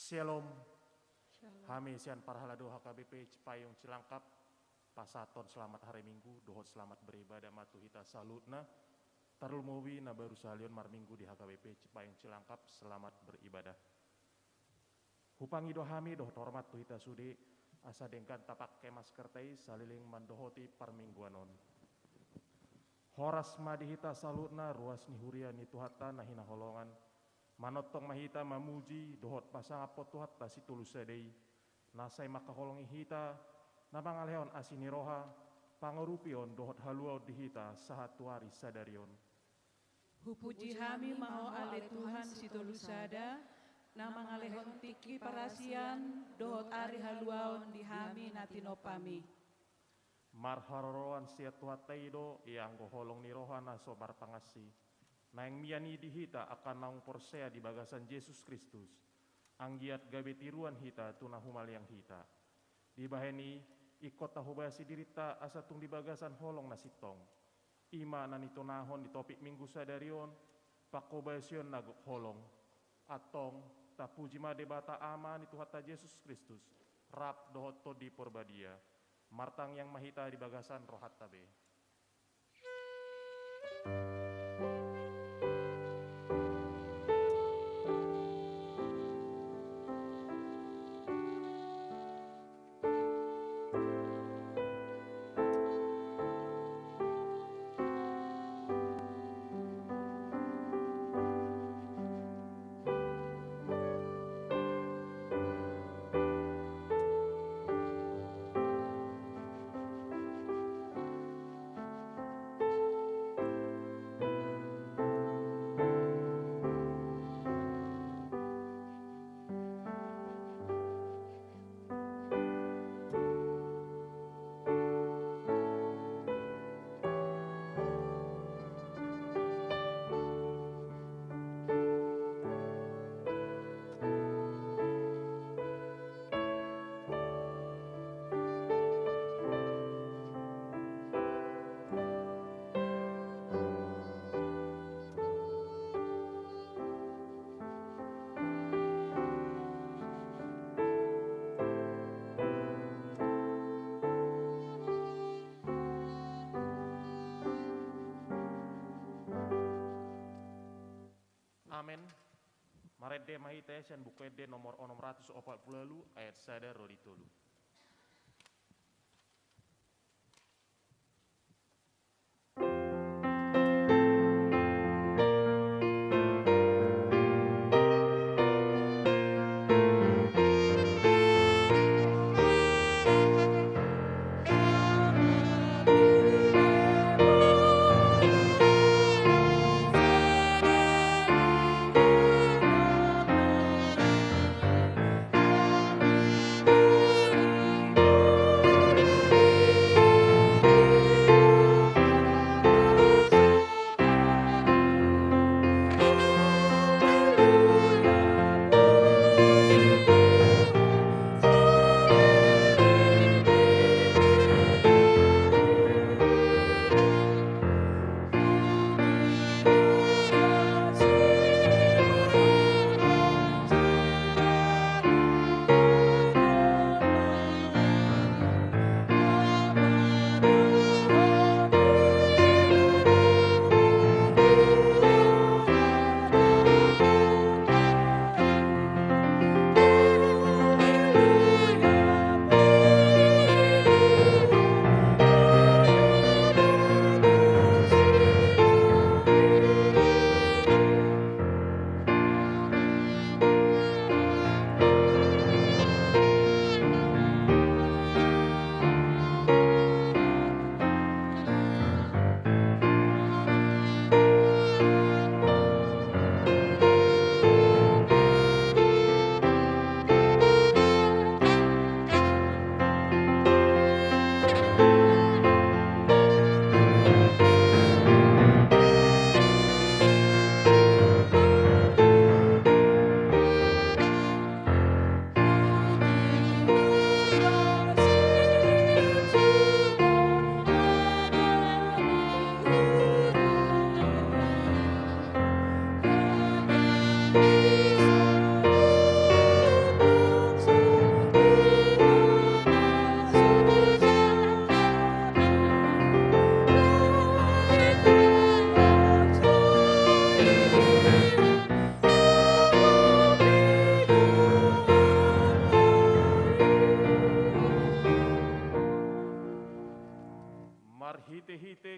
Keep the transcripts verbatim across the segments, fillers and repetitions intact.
Shalom. Shalom. Hami sian parhalado H K B P Cipayung Cilangkap, pasahathon selamat hari Minggu dohot selamat beribadah ma tu hita saluhutna. Tarlumobi na baru sahali on marminggu di H K B P Cipayung Cilangkap, selamat beribadah. Hupangido hami dohot hormat tu hita sude, asa denggan tapake maskerta i saleleng mandohoti parmingguan on. Horas ma di hita saluhutna ruas ni huria ni Tuhanta na hinaholongan, manongtong ma hita mamuji dohot pasangaphon Tuhanta Sitolu Sada i, na sai mangkaholongi hita, na mangalehon asi ni roha, pangurupion dohot haluaon di hita sahat tu ari sadari on. Hupuji hami ma Ho ale Tuhan Sitolu Sada, na mangalehon tingki parasian dohot ari haluaon di hami na tinompami. Marharoroan sian Tuhanta i do ianggo holong ni roha na so marpangansi, naeng mian i di hita angka naung porsea di bagasan Jesus Kristus, anggiat gabe tiruan hita tu na humaliang hita. Dibahen i, ingkon tahobasi dirinta asa tung di bagasan holong na sintong. I ma na nitonahon di topik Minggu sadari on, panghobasion na gok holong. Antong, tapuji ma Debata Ama ni Tuhanta Jesus Kristus, rap dohot Tondi Porbadia. Martangiang ma hita di bagasan rohanta be. Amen. Marende ma hita sian Buku Ende nomor onom ratus opat pulu ualu, ayat sada ro di tolu.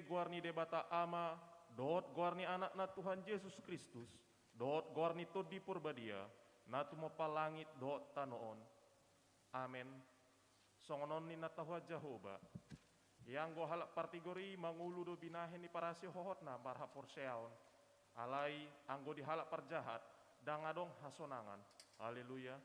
goar ni Debata Ama, dohot goar ni Anakna Tuhan Jesus Kristus, dohot goar ni Tondi Porbadia, na tumompa langit dohot tano on. Amen. Songon on ninna tahuan Jahowa: Ianggo halak partigor i mangolu do binahen ni parasihohotna marhaporseaon. Alai anggo di halak parjahat ndang adong hasonangan. Haleluya.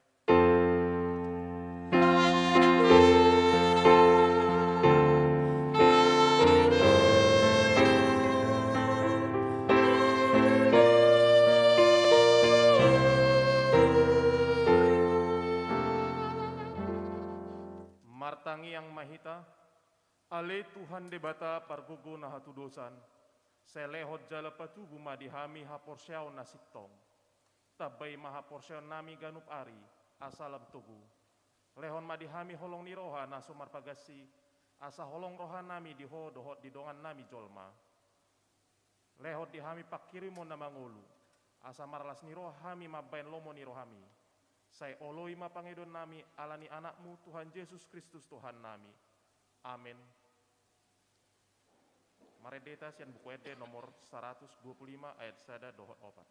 Martangiang ma hita. Ale Tuhan Debata pargogo na hatudosan, sai lehon jala patubu ma di hami haporseaon na sintong. Tambai ma haporseaonnami ganup ari, asa lam togu. Lehon ma di hami holong ni roha na so marpagansi, asa holong rohanami di Ho dohot di dongannami jolma. Lehon di hami panghirimon na mangolu, asa marlas ni roha hami mambahen lomo ni rohami. Sai oloi ma pangidoannami ala ni Anakmu Tuhan Jesus Kristus Tuhannami. Amen. Marende hita sian Buku Ende nomor saratus dua pulu lima ayat sada dohot opat.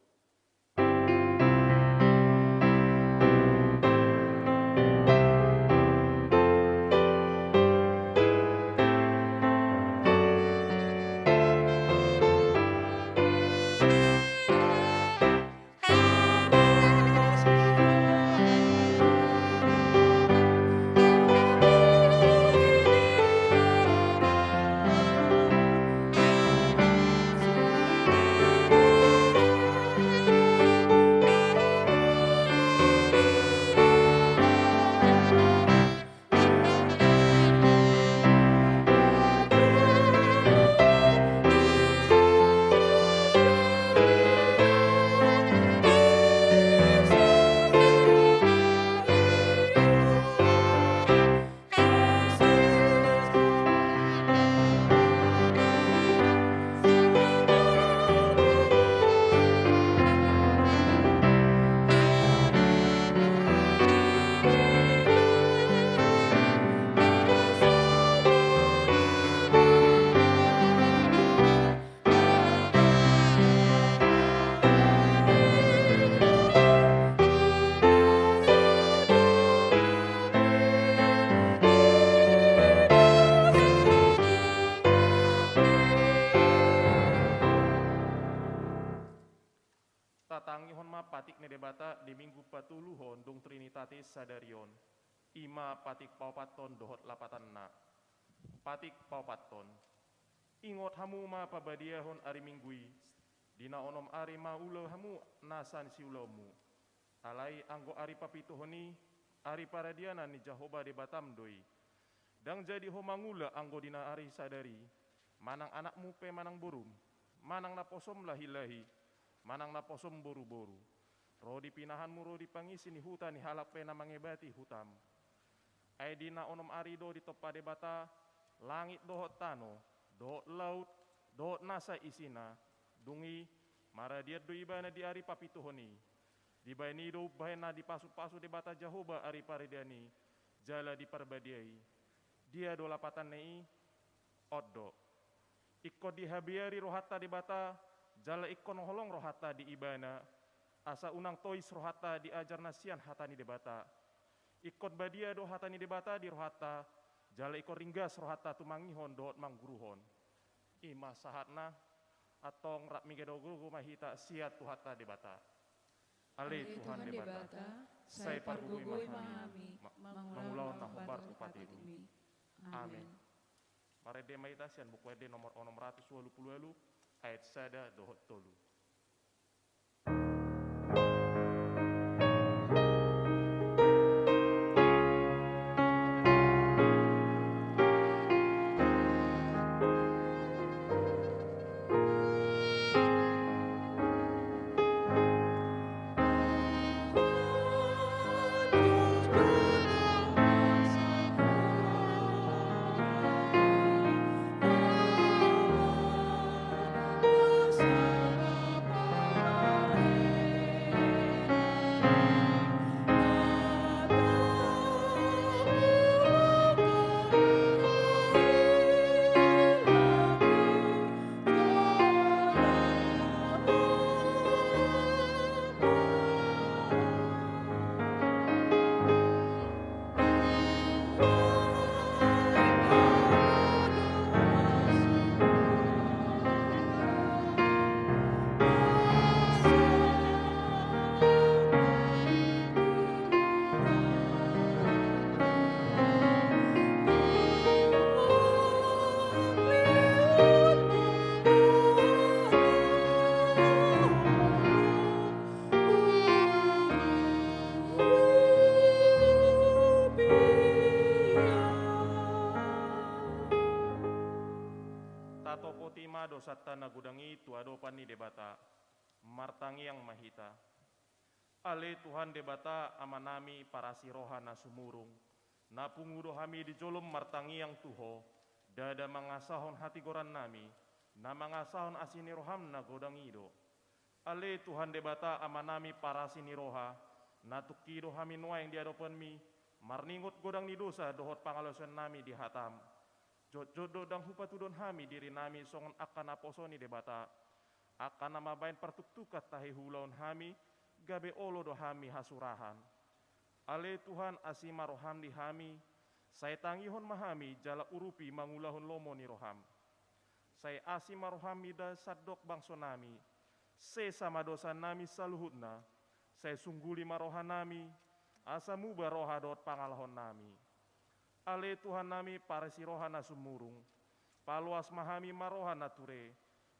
Tatangihon ma patik ni Debata di Minggu patoluhon dung Trinitatis sadari on. I ma patik paopathon dohot lapatanna. Patik paopathon. Ingot hamu ma pabadiahon ari Minggu i, di na onom ari ma ula hamu nasa ni siulaonmu. Alai anggo ari papituhon i, ari paradianan ni Jahowa Debatam do i. Ndang jadi ho mangula anggo di na ari sadari, manang anakmu pe manang borum, manang naposom lahi-lahi, manang naposom boru-boru, ro di pinahanmu ro di pangisi ni huta ni halak pe na mangebati hutam. Ai di na onom ari do ditompa Debata langit dohot tano, dohot laut, dohot nasa isina, dung i maradian do Ibana di ari papituhon i. Dibahen i do umbahen na dipasu-pasu Debata Jahowa ari paradian i, jala diparbadiai. Dia do lapatanna i? On do. Ingkon dihabiari rohanta Debata, jala ingkon holong rohanta di Ibana, asa unang tois rohanta di ajar na sian hata ni Debata. Ingkon badia do hata ni Debata di rohanta, jala ingkon ringgas rohanta tumangihon dohot mangguruhon. I ma sahatna. Antong rap manggogo-gogo ma hita sian Tuhanta Debata. Ale Tuhan Debata, sai pargogoi ma hami mangulahon na hombar tu patikmi. Amen. Marende ma hita sian Buku Ende nomor onom ratus ualu pulu ualu, ayat sada dohot tolu. Oti ma dosanta na godang i tu adopan ni Debata. Martangiang ma hita. Ale Tuhan Debata Amanami parasi roha na sumurung, na pungu do hami di jolom martangiang tu Ho, ndada mangasahon hatigorannami, na mangasahon asi ni roham na godang i do. Ale Tuhan Debata Amanami parasi ni roha, na tungki do hami nuaeng di adopanmi, marningot godang ni dosa dohot pangalaosionnami di hatam. Jotjot do ndang hupatudon hami dirinami songon angka naposo ni Debata, angka na mambahen partuktukan tahe huulahon hami, gabe olo do hami hasurahan. Ale Tuhan, asi ma roham di hami, sai tangihon ma hami jala urupi mangulahon lomo ni roham. Sai asi ma roham mida sandok bangsonami, sesa ma dosanami saluhutna, sai sungguli ma rohanami, asa muba roha dohot pangalahonnami. Ale Tuhannami parasi roha na sumurung, paloas ma hami ma roha na ture,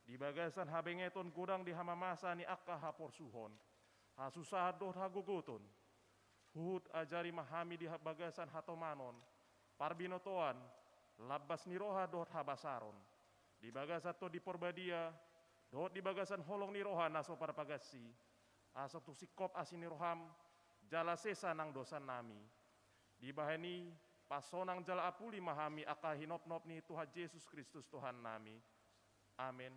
di bagasan habengeton godang di hamamasa ni angka haporsuhon, hasusahan dohot hagogoton. Huhut ajari ma hami di ha-, bagasan hatomanon, parbinotoan, lambas ni roha dohot habasaron. Di bagasan Tondi Porbadia, dohot di bagasan holong ni roha na so parpagansi, asa tung singkop asi ni roham, jala sesa nang dosanami. Dibahen i, pasonang jala apuli ma hami angka hinopnop ni Tuhan Jesus Kristus Tuhannami. Amen.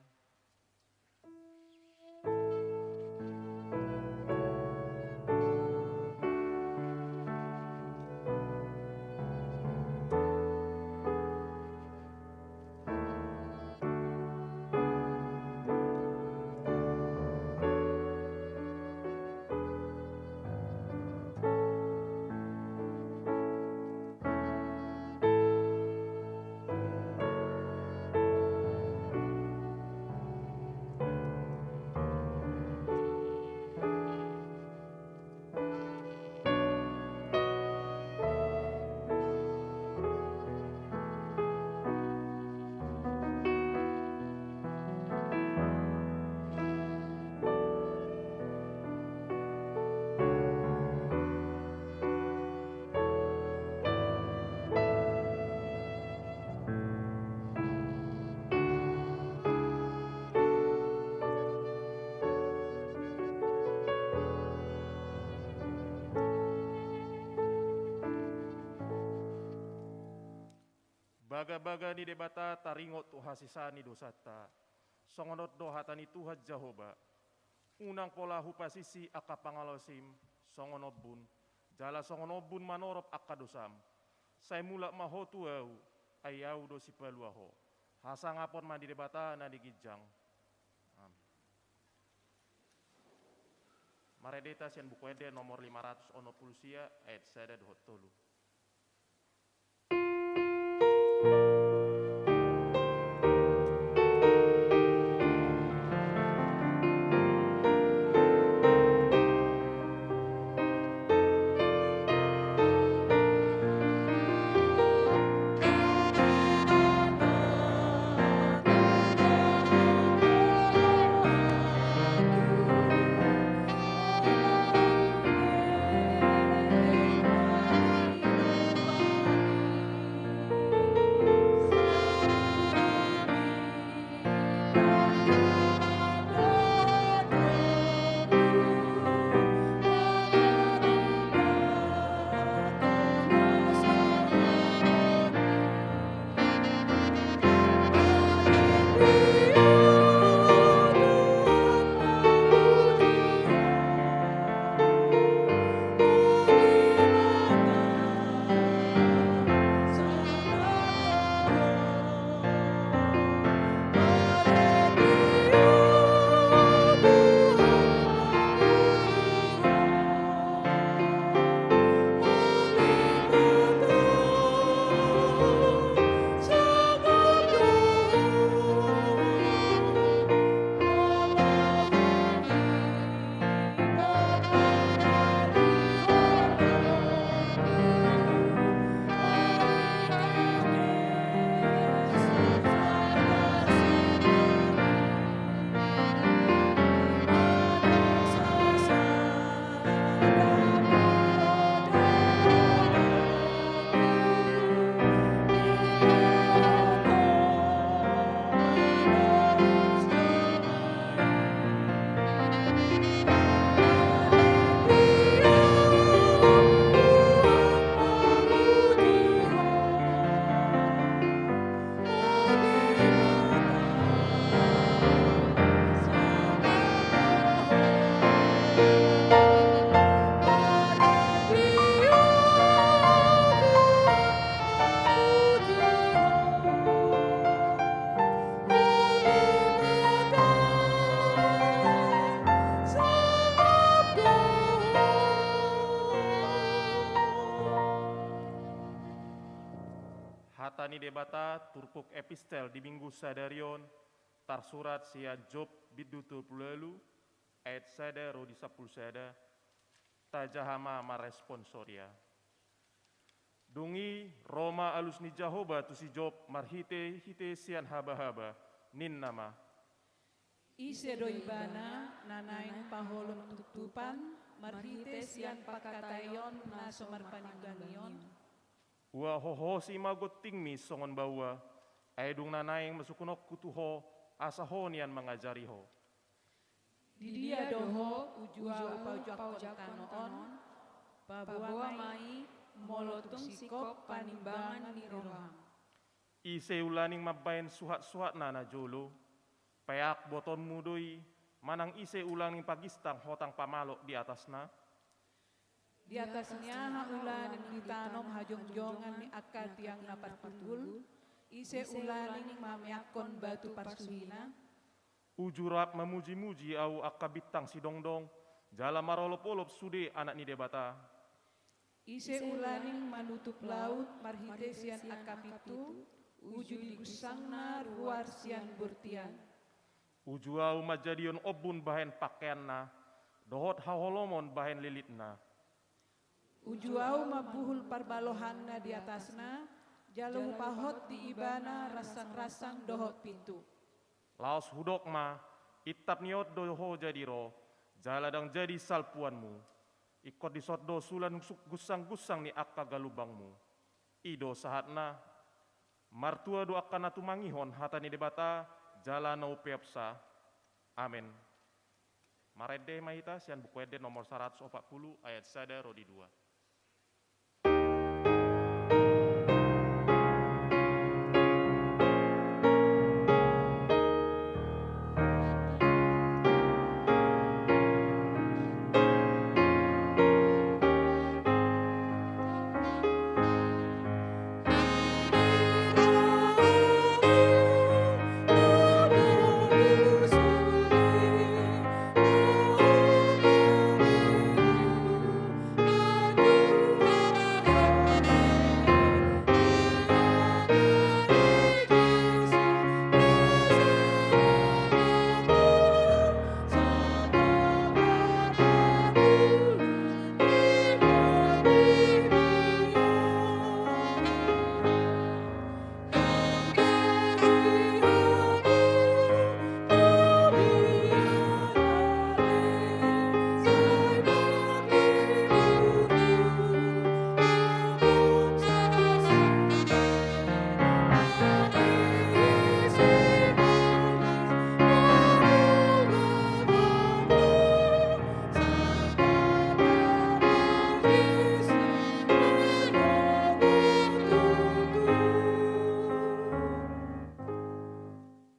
Bagabaga ni Debata taringot tu hasesaan ni dosanta. Songon on do hata ni Tuhan Jahowa. Unang pola hupasisi angka pangalaosim songon ombun, jala songon ombun manorop angka dosam. Sai mulak ma ho tu Ahu, ai Ahu do sipalua ho. Hasangapon ma di Debata na di ginjang. Amen. Marende hita sian Buku Ende nomor lima ratus onom pulu sia, ayat sada dohot tolu. ni Debata turpuk epistel di Minggu sadari on tarsurat sian Job bindu tolu pulu ualu, ayat sada ro di sampulu sada. Tajaha ma marresponsoria. Dung i ro ma alus ni Jahowa tu si Job marhitehite sian habahaba, ninna ma: Ise do ibana na naeng paholom tuptupan marhite sian pangkataion na so marpanimbangion? Ua hohosi ma gontingmi songon baoa, ai dung na naeng ma sungkunonku tu ho, asa ho nian mangajari ho. Di dia do ho uju ahu paojakkon tano on? Paboa ma i molo tung singkop panimbangan ni roham. Ise ulaning mambahen suhatsuhatna na jolo? Peak botonmu do i, manang ise ulaning pagistang hotang pamalok di atasna? Di atas ni aha ulaning ditanom hajongjongan ni angka tiang na parpinggul? Ise ulaning mameakkon batu parsuhina? Uju rap mamujimuji ahu angka bintang sidongdong, jala marolopolop sude anak ni Debata. Ise ulaning manutup laut marhite sian angka pintu, uju digussangna ruar sian bortian? Uju ahu manjadion ombun bahen pangkeanna, dohot haholomon bahen lilitna. Uju ahu mambuhul parbalohanna di atasna, jala hupahot di ibana ransangransang dohot pintu. Laos hudok ma, intap ni on do ho jadi ro, jala ndang jadi salpuanmu. Ingkon dison do sulan su-, gunsanggunsang ni angka galumbangmu. I do sahatna. Martua do angka na tumangihon hata ni Debata, jala na umpeopsa. Amen. Marende ma hita sian Buku Ende nomor saratus opat pulu ayat sada ro di dua.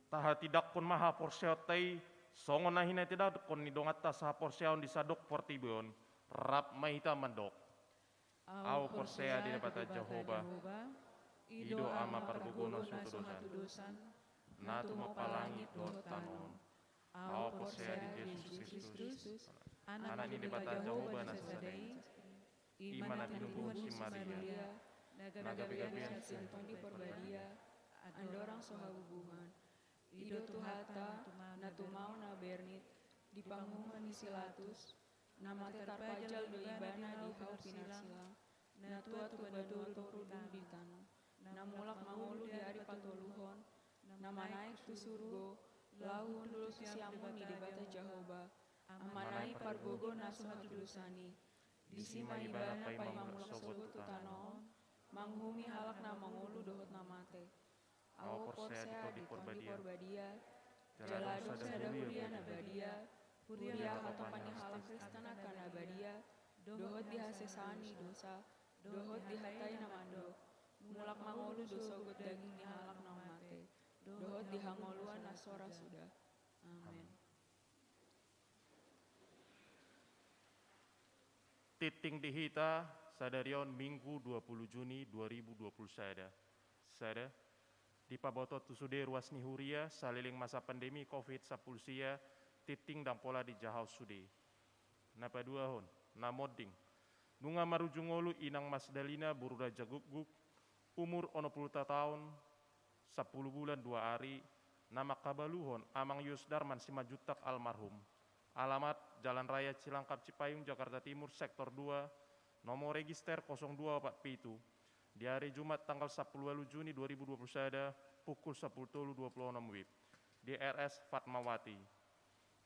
Tahatindangkon ma haporseaonta i, songon na hinatindangkon ni donganta sahaporseaon di sandok portibi on, rap ma hita mandok. Ahu porsea di Debata Jahowa, i do Ama pargogona so hatudosan, na tumompa langit dohot tano on. Ahu porsea di Jesus Kristus, Anak ni Debata Jahowa na sasada i, i ma na tinubuhon si Maria, na gabegabean sian Tondi Parbadia, andorang so habubuhan. I do Tuhanta, na tumao na bernit, di panguhuman ni si Latus, na mate tarpajal do Ibana di hau pinarsilang, na tuat tu banua toru dung di tano, na mulak mangolu di ari patoluhon, na manaek tu surgo, laho hundul tu siamun ni Debata Jahowa, Amana i pargogo na so hatudosan i. Disi ma Ibana paima mulak sogot tu tano on, manguhumi halak na mangolu dohot na mate. Ahu porsea di Tondi Parbadia, jala adong sada huria na badia, huria hatompa ni halak Kristen angka na badia, dohot di hasesaan ni dosa, dohot di hata i na mandok, mulak mangolu do sogot daging ni halak naung mate, dohot di hangoluan na so ra suda. Amen. Tingting di hita sadari on Minggu dua pulu Juni dua ribu dua pulu sada. Sada, dipaboto tu sude ruas ni huria saleleng masa pandemi covid sampulu sia, tingting ndang pola dijahahon sude. Na paduahon, na monding. Nunga marujung ngolu inang Mas Dalina boru Rajagukguk, Umur onom pulu ta-, taon, sampulu bulan dua ari, na mangkabaluhon Amang Yus Darman Simanjuntak almarhum. Alamat: Jalan Raya Cilangkap Cipayung, Jakarta Timur, Sektor dua, nomor register kosong dua opat pitu. Di ari Jumat tanggal sampulu ualu Juni dua ribu dua pulu sada, pukul sampulu tolu dua pulu onom WIB, di R S Fatmawati.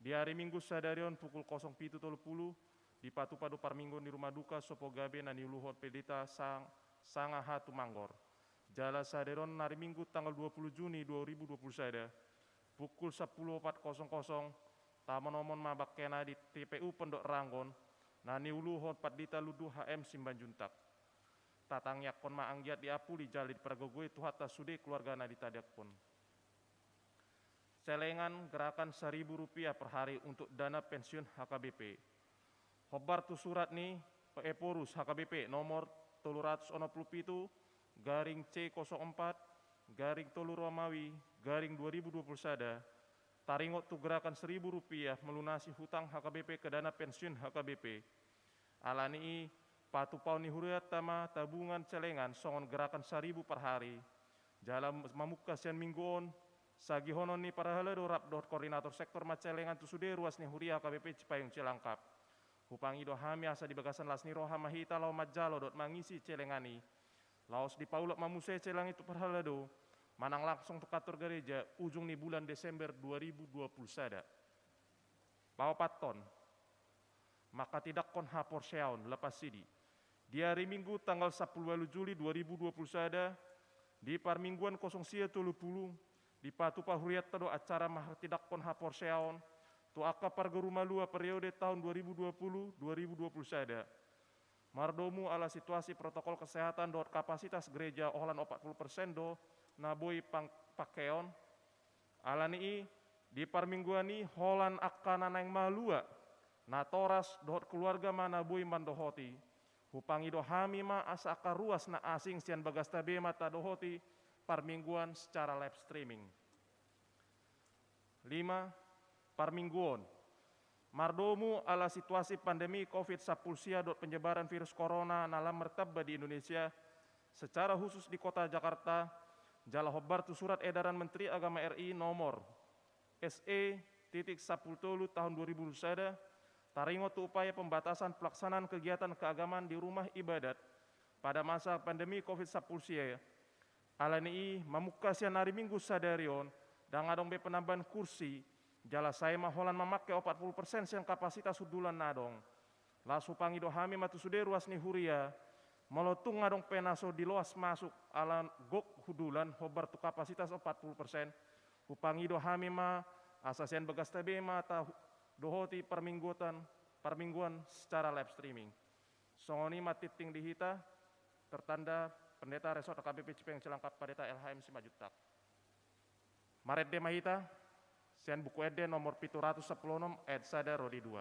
Di ari Minggu sadari on pukul kosong pitu tolu pulu, dipatupa do parmingguon di rumah duka Sopo Gabe na niuluhon Pendeta Sang-, Sanga Hatumanggor. Jala sadari on ari Minggu tanggal dua pulu Juni dua ribu dua pulu sada, pukul sampulu opat kosong kosong, tamonomon ma bangkena di T P U Pondok Ranggon, na niuluhon Pandita Lundu H M Simanjuntak. Tatangiangkon ma anggiat diampuni jala dipargogoi Tuhanta sude keluarga na ditadingkon. Celengan gerakan seribu rupiah per hari untuk dana pensiun H K B P. Hombar tu surat ni Ephorus H K B P nomor tolu ratus onom pulu pitu garing C kosong empat garing tolu Romawi garing dua ribu dua pulu sada, taringot tu gerakan seribu rupiah melunasi hutang H K B P ke dana pensiun H K B P. Alani i, patupaon ni hurianta ma tabungan celengan songon gerakan saribu per hari. Jala mamungka sian Minggu on, sagihonon ni parhalado rap dohot koordinator sektor ma celengan tu sude ruas ni huria H K B P Cipayung Cilangkap. Hupangido hami asa di bagasan las ni roha ma hita laho manjalo dohot mangisi celengan i. Laos dipaulak ma muse celengan i tu parhalado, manang langsung tu kantor gareja ujung ni bulan Desember dua ribu dua pulu sada. Paopathon, manghatindanghon haporseaon, lapasidi. Di ari Minggu tanggal sampulu ualu Juli dua ribu dua pulu sada, di parmingguan kosong sia tolu pulu, dipatupa hurianta do acara manghatindanghon haporseaon tu angka pargaru malua periode taon dua ribu dua pulu dua ribu dua pulu sada. Mardomu ala situasi protokol kesehatan dohot kapasitas gereja holan opat pulu persen do na boi pang-, pangkeon. Alani i, di parmingguan i holan angka na naeng malua, natoras dohot keluarga ma na boi mandohoti. Hupangido hami ma asa angka ruas na asing sian bagasta be ma tadohoti parmingguan secara live streaming. Lima, parmingguon. Mardomu ala situasi pandemi covid sampulu sia dohot penyebaran virus corona na lam martamba di Indonesia, secara khusus di kota Jakarta, jala hombar tu surat edaran Menteri Agama R I nomor S E titik sampulu tolu tahun dua ribu dua puluh sada, taringot tu upaya pembatasan pelaksanaan kegiatan keagamaan di rumah ibadat pada masa pandemi covid sampulu sia. Alani i, mamungka sian ari Minggu sadari on, ndang adong be penambahan kursi, jala sai ma holan mamangke opat pulu persen sian kapasitas hundulan na adong. Laos hupangido hami ma tu sude ruas ni huria, molo tung adong pe na so diloas masuk ala gok hundulan hombar tu kapasitas opat pulu persen, hupangido hami ma asa sian bagasta be ma tadohoti parmingguotan, parmingguan secara live streaming. Songon i ma tingting di hita, tertanda Pendeta Resort H K B P Cipayung Cilangkap, Pendeta L H M Simanjuntak. Marende ma hita sian Buku Ende nomor pitu ratus sampulu onom, ayat sada ro di dua.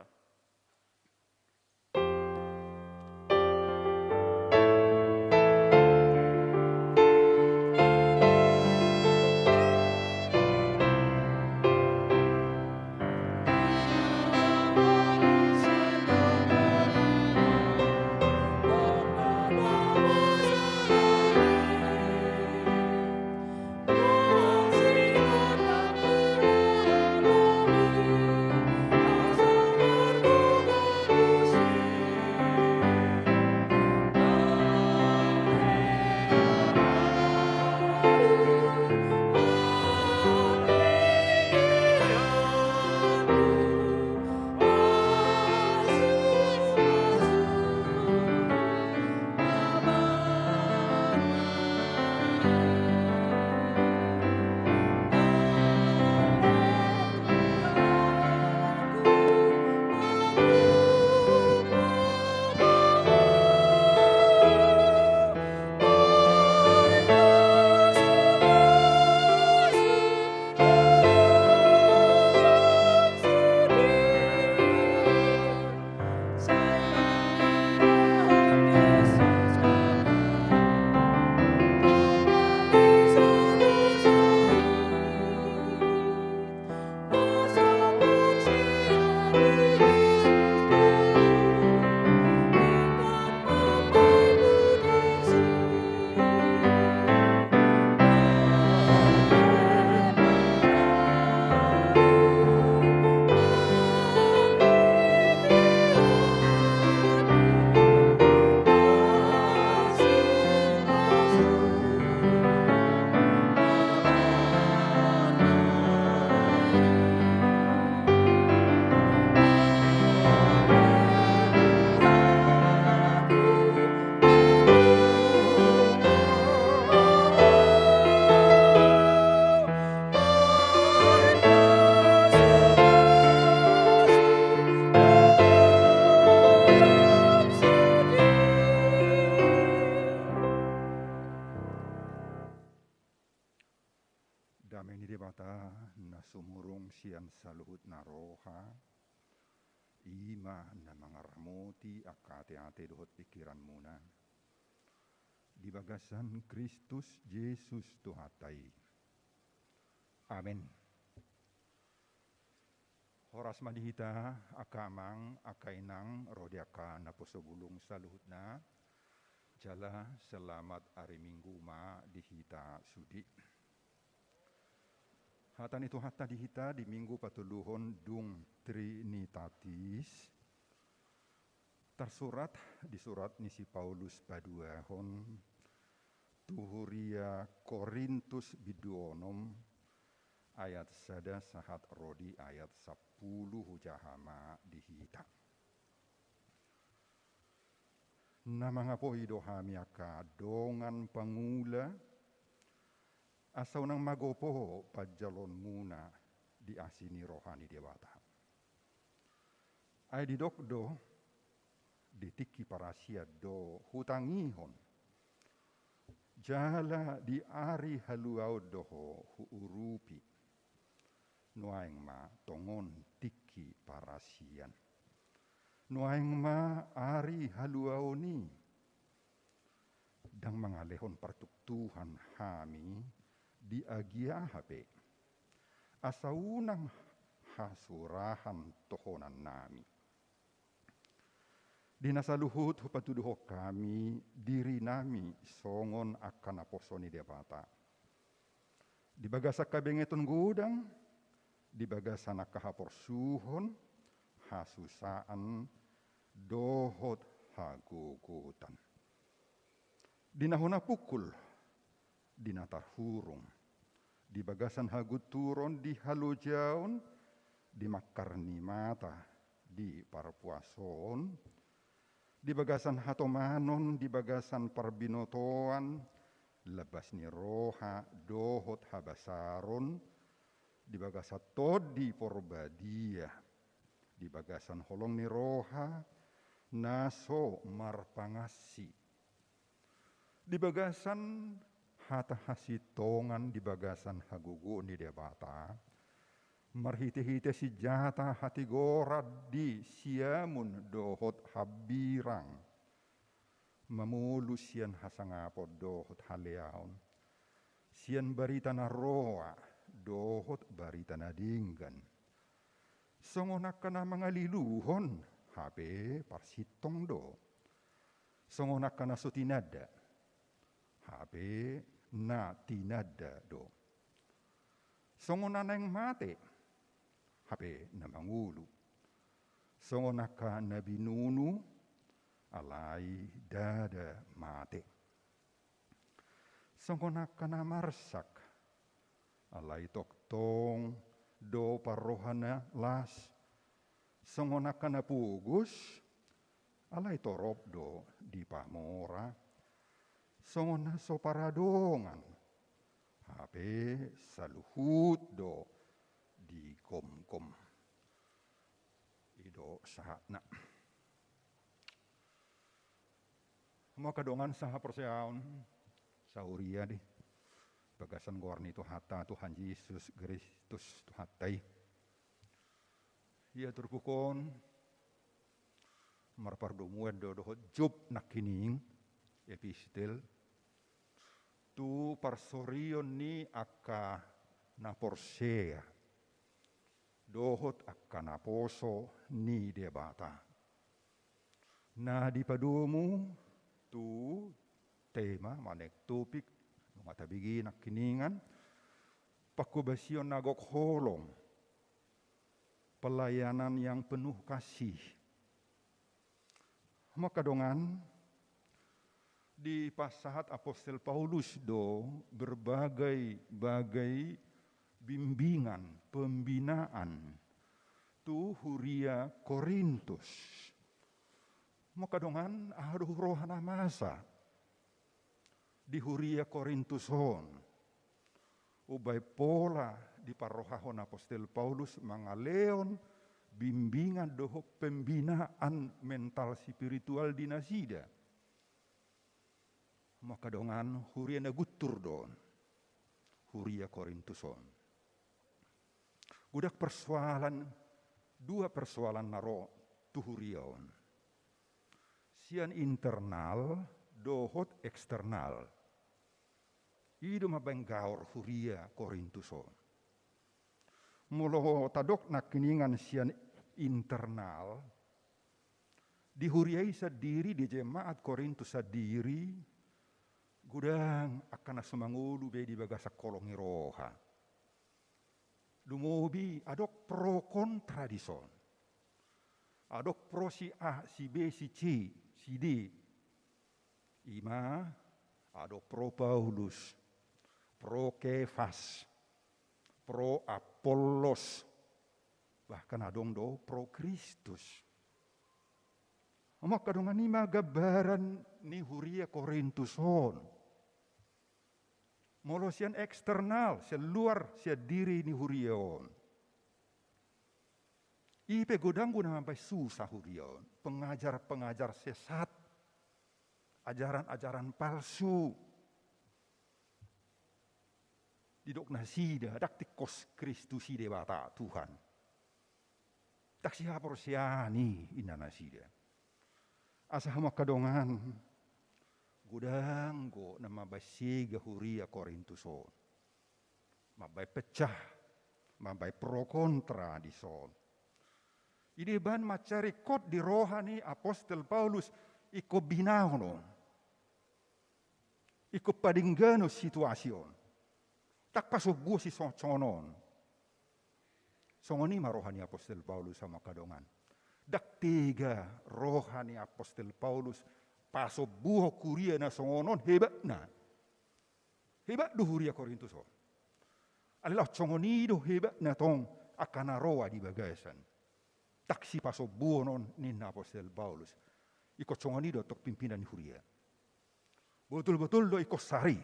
saluhut na roha, i ma na mangaramoti angka ateate dohot pingkiranmuna di bagasan Kristus Jesus Tuhanta i. Amen. Horas ma di hita, angka amang, angka inang, ro di angka naposo bulung saluhutna, jala selamat ari Minggu ma di hita sude. Hata ni Tuhanta di hita di Minggu patoluhon dung Trinitatis, tarsurat di surat ni si Paulus paduahon tu huria Korintus bindu onom, ayat sada sahat ro di ayat sampulu, hujaha ma di hita. Na mangapoi do hami angka dongan pangula, asa unang magopo panjaloonmuna di asi ni roha ni Debata. Ai didok do, di tingki parasian do hutangihon, jala di ari haluaon do ho huurupi. Nuaeng ma tongon tingki parasian. Nuaeng ma ari haluaon i. Ndang mangalehon partuktuhan hami di agia hape, asa unang hasurahan tohonannami. Di na saluhut hupatuduhon hami dirinami songon angka naposo ni Debata. Di bagasan habengeton godang, di bagasan angka haporsuhon, hasusaan, dohot hagogotan. Di na hona pungkul, di na tarhurung, di bagasan hagunturon, di halojaon, di mangkar ni mata, di parpuasoon, di bagasan hatomanon, di bagasan parbinotoan, labas ni roha dohot habasaron, di bagasan Tondi Porbadia, di bagasan holong ni roha na so marpangansi, di bagasan hata hasintongan, di bagasan hagogoon ni Debata, marhitehite sinjata hatigoran di siamun dohot hambirang, mamolus sian hasangapon dohot haleaon, sian barita na roa dohot barita na denggan. Songon angka na mangaliluhon, hape parsintong do. Songon angka na so tinanda, hape na tinanda do. Songon na naeng mate, hape na mangolu. Songon angka na binunu, alai ndada mate. Songon angka na marsak, alai tongtong do parrohana las. Songon angka na pogos, alai torop do dipamora. Songon na so paradongan, hape saluhut do digomgom. I do sahatna. Hamu angka dongan sahaporseaon, sahuria di bagasan goar ni Tuhanta, Tuhan Jesus Kristus Tuhanta i. Ia turpuk on marpardomuan do dohot Job nangkining, epistel tu parsorion ni angka na porsea dohot angka naposo ni Debata. Na dipadomu tu tema manang topik nunga tabege nangkiningan, panghobasion na gok holong, pelayanan yang penuh kasih. Maka dongan, dipasahat apostel Paulus do berbagai-bagai bimbingan, pembinaan tu huria Korintus. Maka dongan, aha do roha na masa di huria Korintus on? Umbaen pola diparrohahon apostel Paulus mangalehon bimbingan dohot pembinaan mental spiritual di nasida. Maka dongan, huria na guntur do on, huria Korintus on. Godang persoalan, dua persoalan na ro tu huria on. Sian internal dohot eksternal. I do mambaen gaor huria Korintus on. Molo tadok nangkiningan sian internal, di huria i sandiri, di jemaat Korintus sandiri, godang angka na so mangolu be di bagasan holong ni roha. Lumobi adong pro kontra dison. Adong pro si A, si B, si C, si D. I ma adong pro Paulus, pro Kefas, pro Apollos, bahkan adong do pro Kristus. Hamu angka dongan, i ma gambaran ni huria Korintus on. Molo sian eksternal, sian luar, sian diri ni huria on, i pe godang do na mambaen susah huria on. Pengajar-pengajar sesat, ajaran-ajaran palsu. Didok nasida, ndang tingkos Kristus i Debata, Tuhan. Ndang sihaporseaon i, inna nasida. Asa hamu angka dongan, godang do na mambaen sega huria Korintus on. Mambaen pecah, mambaen pro kontra dison. I do baen mansai ringkot di roha ni apostel Paulus ingkon binaon on. Ingkon padengganon situasi on. Ndang pasombuon sisongon on. Songon i ma roha ni apostel Paulus, hamu angka dongan. Ndang tega roha ni apostel Paulus pasombuhon huria na songon on hebatna. Hebat do huria Korintus on. Alai laos songon i do hebatna tong angka na roa di bagasan. Ndang sipasombuon on, ninna apostel Paulus. Ingkon songon i do tong pimpinan ni huria. Botul-botul do ingkon sari.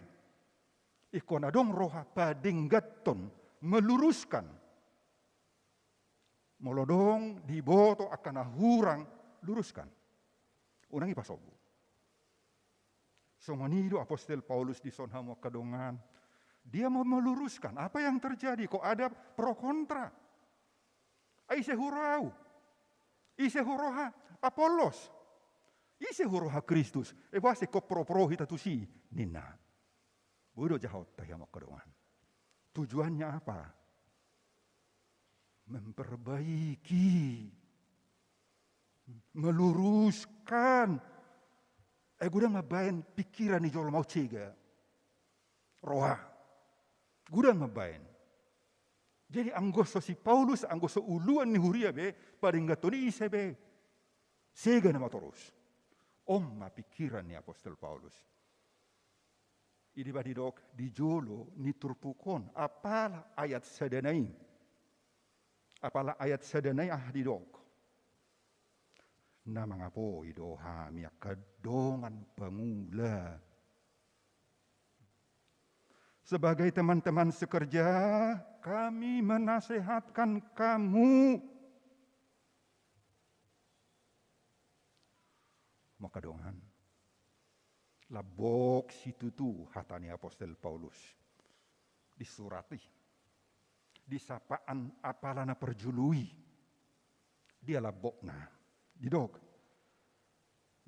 Ingkon adong roha padengganhon, meluruskan. Molo adong diboto angka na hurang, luruskan. Unang i pasombu. Songon i do apostel Paulus dison, hamu angka dongan. Dia mau meluruskan apa yang terjadi, kok ada pro kontra. Ai ise huroha ahu? Ise huroha Apollos? Ise huroha Kristus? E, boasa ingkon pro-pro hita tusi, ninna. Boi do jahaonta i, hamu angka dongan. Tujuannya apa? Memperbaiki, meluruskan. E, godang mambaen pikiran ni jolma on sega. Roha. Godang mambaen. Jadi anggo so si Paulus, anggo so uluan ni huria be, padengganhon i ise be, sega nama torus. On ma pikiran ni apostel Paulus. I do ba didok di jolo ni turpuk on, apala ayat sadana i. Apala ayat sadana i aha didok? Na mangapoi do hami angka dongan pangula. Sebagai teman-teman sekerja, kami menasehatkan kamu. Hamu angka dongan. Lambok situtu hata ni apostel Paulus di surat i, di sapaan apala na parjolo i. Dia lambokna? Didok,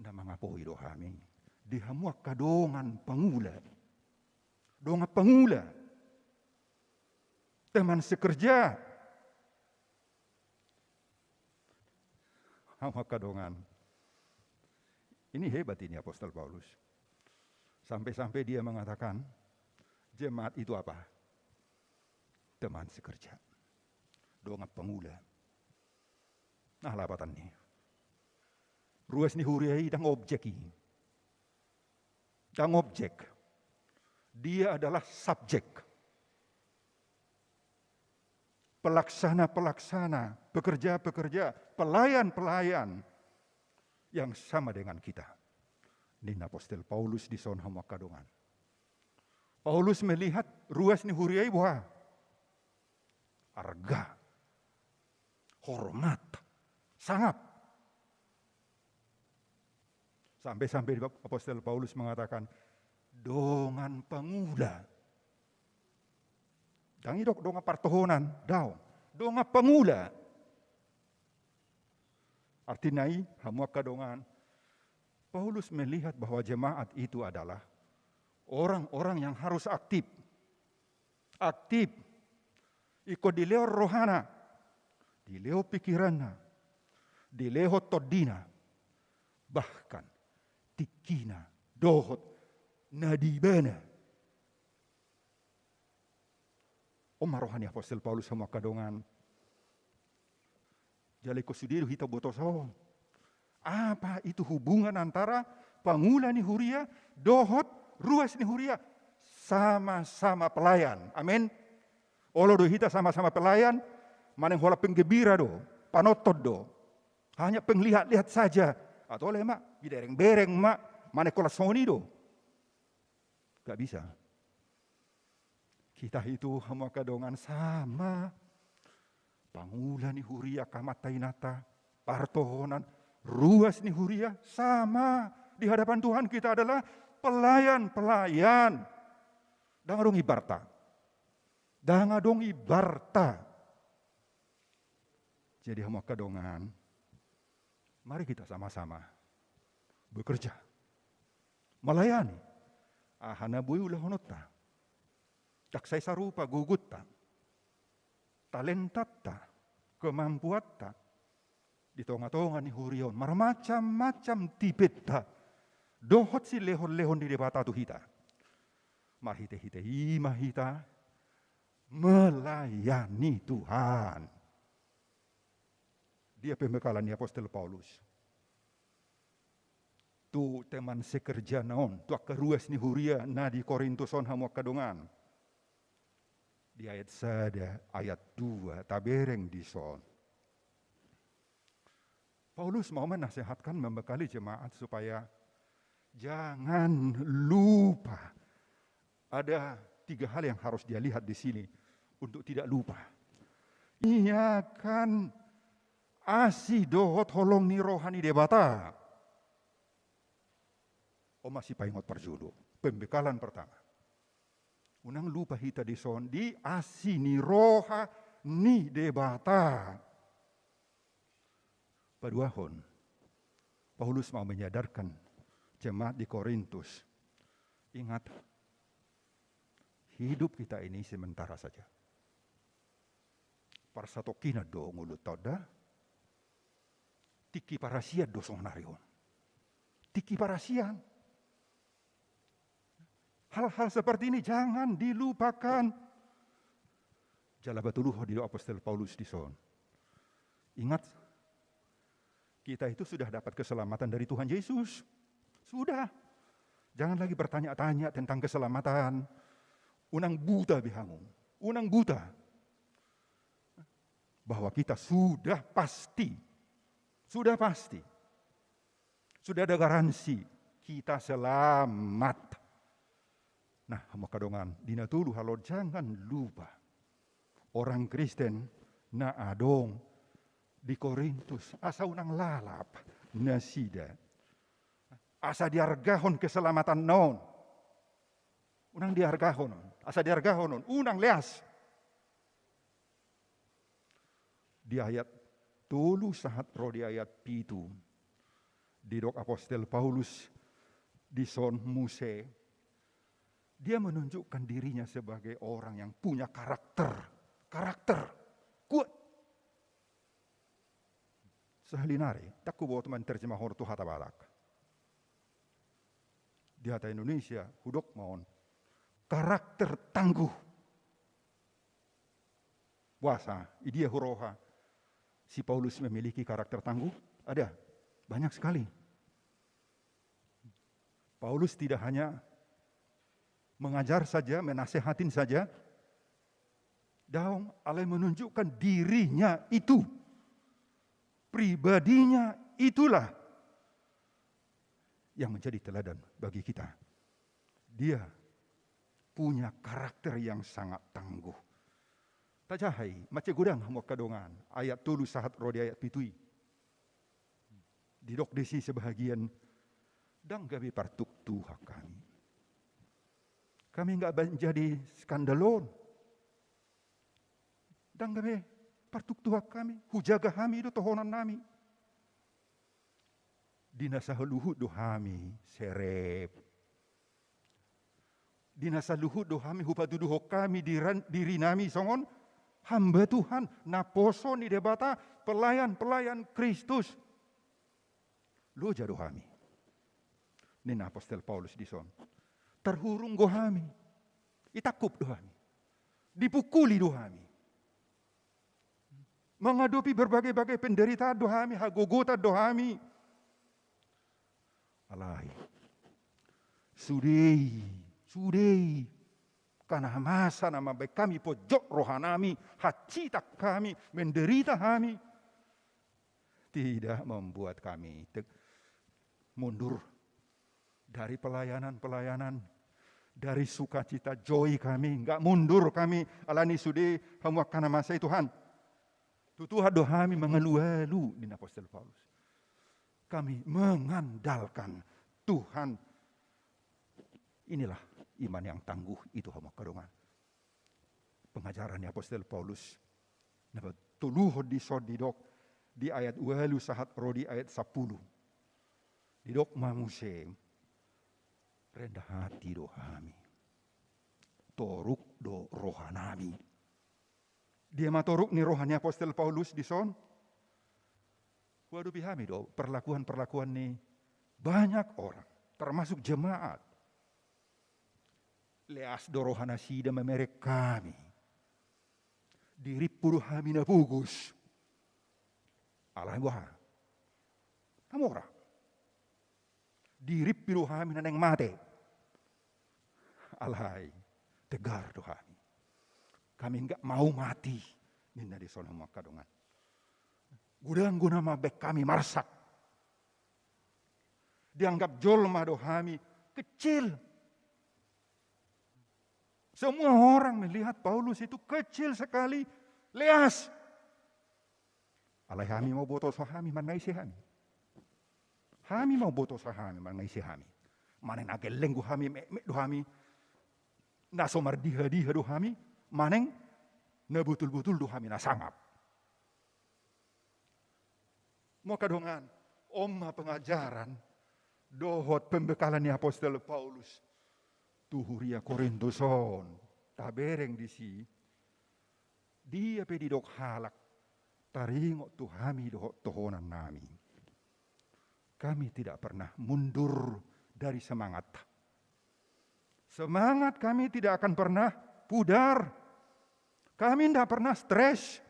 na mangapoi do hami di hamu angka dongan pangula. Dongan pangula. Teman sekerja. Hamu angka dongan. Ini hebat ini apostel Paulus. Sampai-sampai dia mengatakan, jemaat itu apa? Teman sekerja. Dongan pangula. Nah, lapatanna i. Ruas ni huria i ndang objek i. Ndang objek. Dia adalah subjek. Pelaksana-pelaksana, pekerja-pekerja, pelayan-pelayan yang sama dengan kita. Ninna apostel Paulus dison, hamu angka dongan. Paulus melihat ruas ni huria i boha? Arga, hormat, sangap. Sampai-sampai di apostel Paulus mengatakan, dongan pangula. Ndang didok dongan partohonan, daong. dongan pangula. Artina i, hamu angka dongan, Paulus melihat bahwa jemaat itu adalah orang-orang yang harus aktif. Aktif. Ingkon dilehon rohana, dilehon pikiranna, dilehon tondina, bahkan tingkina dohot na di ibana. On ma roha ni apostel Paulus, hamu angka dongan. Jala ingkon sude do hita botosa on. Apa itu hubungan antara pangula ni huria dohot ruas ni huria? Sama-sama pelayan. Amin. Olo do hita sama-sama pelayan, manang holan penggembira do, panonton do. Hanya penglihat-lihat saja. Atau le ma, bidereng-bereng ma, manang holan songon i do. Gak bisa. Kita itu, hamu angka dongan, sama. Pangula ni huria, angka amanta inanta, partohonan, ruas ni huria, sama. Di hadapan Tuhan kita adalah pelayan-pelayan. Ndang adong ibarta. Ndang adong ibarta. Jadi, hamu angka dongan, mari kita sama-sama bekerja, melayani. Aha na boi ulahononta, ndang sai sarupa gogota, talentanta, kemampuanta di tonga-tonga ni huria on, marmacam-macam tipenta dohot silehon-lehon ni Debata tu hita. Marhite-hite i ma hita melayani Tuhan. Dia pembekalan ni apostel Paulus tu teman sekerjana on, tu angka ruas ni huria na di Korintus on, hamu angka dongan? Di ayat sada, ayat dua, tabereng dison. Paulus mau menasehatkan, membekali jemaat supaya jangan lupa. Ada tiga hal yang harus dia lihat di sini untuk tidak lupa. Ia kan asi dohot holong ni roha ni Debata. On ma sipaingot parjolo, pembekalan pertama. Unang lupa hita dison di asi ni roha ni Debata. Paduahon, Paulus mau menyadarkan jemaat di Korintus, ingat, hidup kita ini sementara saja. Parsatongkinan do ngolunta on da. Tingki parasian do sonari on. Tingki parasian. Hal-hal seperti ini jangan dilupakan. Jala patoluhon, didok apostel Paulus dison, ingat, kita itu sudah dapat keselamatan dari Tuhan Yesus. Sudah. Jangan lagi bertanya-tanya tentang keselamatan. Unang buta be hamu. Unang buta. Bahwa kita sudah pasti, sudah pasti, sudah ada garansi kita selamat. Nah, hamu angka dongan, di na tolu hal on jangan lupa. Orang Kristen na adong di Korintus, asa unang lalap nasida. Asa diargahon keselamatanna on. Unang diargahon on. Asa diargahon on. Unang leas. Di ayat tolu sahat ro di ayat pitu, didok apostel Paulus dison muse, dia menunjukkan dirinya sebagai orang yang punya karakter. Karakter. Kuat. Sahali nari, ndang huboto manterjemahon tu hata Batak. Di hata Indonesia, hudok ma on, karakter tangguh. Boasa, idia huroha si Paulus memiliki karakter tangguh? Ada, banyak sekali. Paulus tidak hanya mengajar saja, menasehatin saja. Daong, alai menunjukkan dirinya itu, pribadinya itulah yang menjadi teladan bagi kita. Dia punya karakter yang sangat tangguh. Tajaha i, mansai godang hamu angka dongan, ayat tolu sahat ro di ayat pitu i. Didok disi sebahagian, ndang gabe partuktuhan hami. Kami nggak menjadi skandal on. Ndang gabe partuktuhan hami, hujaga hami do tohonannami. Di na saluhut do hami serep. Di na saluhut do hami hupatuduhon hami diran-, dirinami songon hamba Tuhan, naposo ni Debata, pelayan-pelayan Kristus. Loja do hami, ninna apostel Paulus dison. Tarhurung do hami. Itangkup do hami. Dipukuli do hami. Mangadopi berbagai-bagai penderitaan do hami, hagogotan do hami. Alai. Sude i, sude i. Angka na masa na mambahen hami ponjot rohanami, hansitan hami, menderita hami. Tidak membuat kami te-, mundur dari pelayanan-pelayanan, dari sukacita joy kami, nggak mundur kami, alani sude hamu angka na masa i Tuhan. Tu Tuhan do hami mangalualu, ninna apostel Paulus. Kami mengandalkan Tuhan. Inilah iman yang tangguh itu, hamu angka dongan. Pengajaran ni apostel Paulus. Na patoluhon dison didok di ayat ualu sahat ro di ayat sampulu. Didok ma muse, rendah hati do hami. Toruk do rohanami. Dia ma toruk ni roha ni apostel Paulus dison? Huadopi hami do perlakuan-perlakuan ni banyak orang, termasuk jemaat. Leas do roha nasida mamereng hami. Dirimpu do hami na pogos. Alai boha? Na mora. Dirimpu do hami na naeng mate. Alai, tegar do hami. Kami nggak mau mati, ninna dison, hamu angka dongan. Godang do na mambahen hami marsak. Dianggap jolma do hami kecil. Semua orang melihat Paulus itu kecil sekali, leas. Alai hami ma hubotosa hami, manang na ise hami. Hami ma hubotosa hami, manang na ise hami. Manang na gelleng do hami, metmet do hami, na so mardiha-diha do hami, manang na botul-botul do hami na sangap. Hamu angka dongan, on ma pengajaran dohot pembekalan ni apostel Paulus tu huria Korintus on. Tabereng disi, dia pe didok halak, taringot tu hami dohot tohonannami. Kami tidak pernah mundur dari semangat. Semangat kami tidak akan pernah pudar. Kami tidak pernah stres.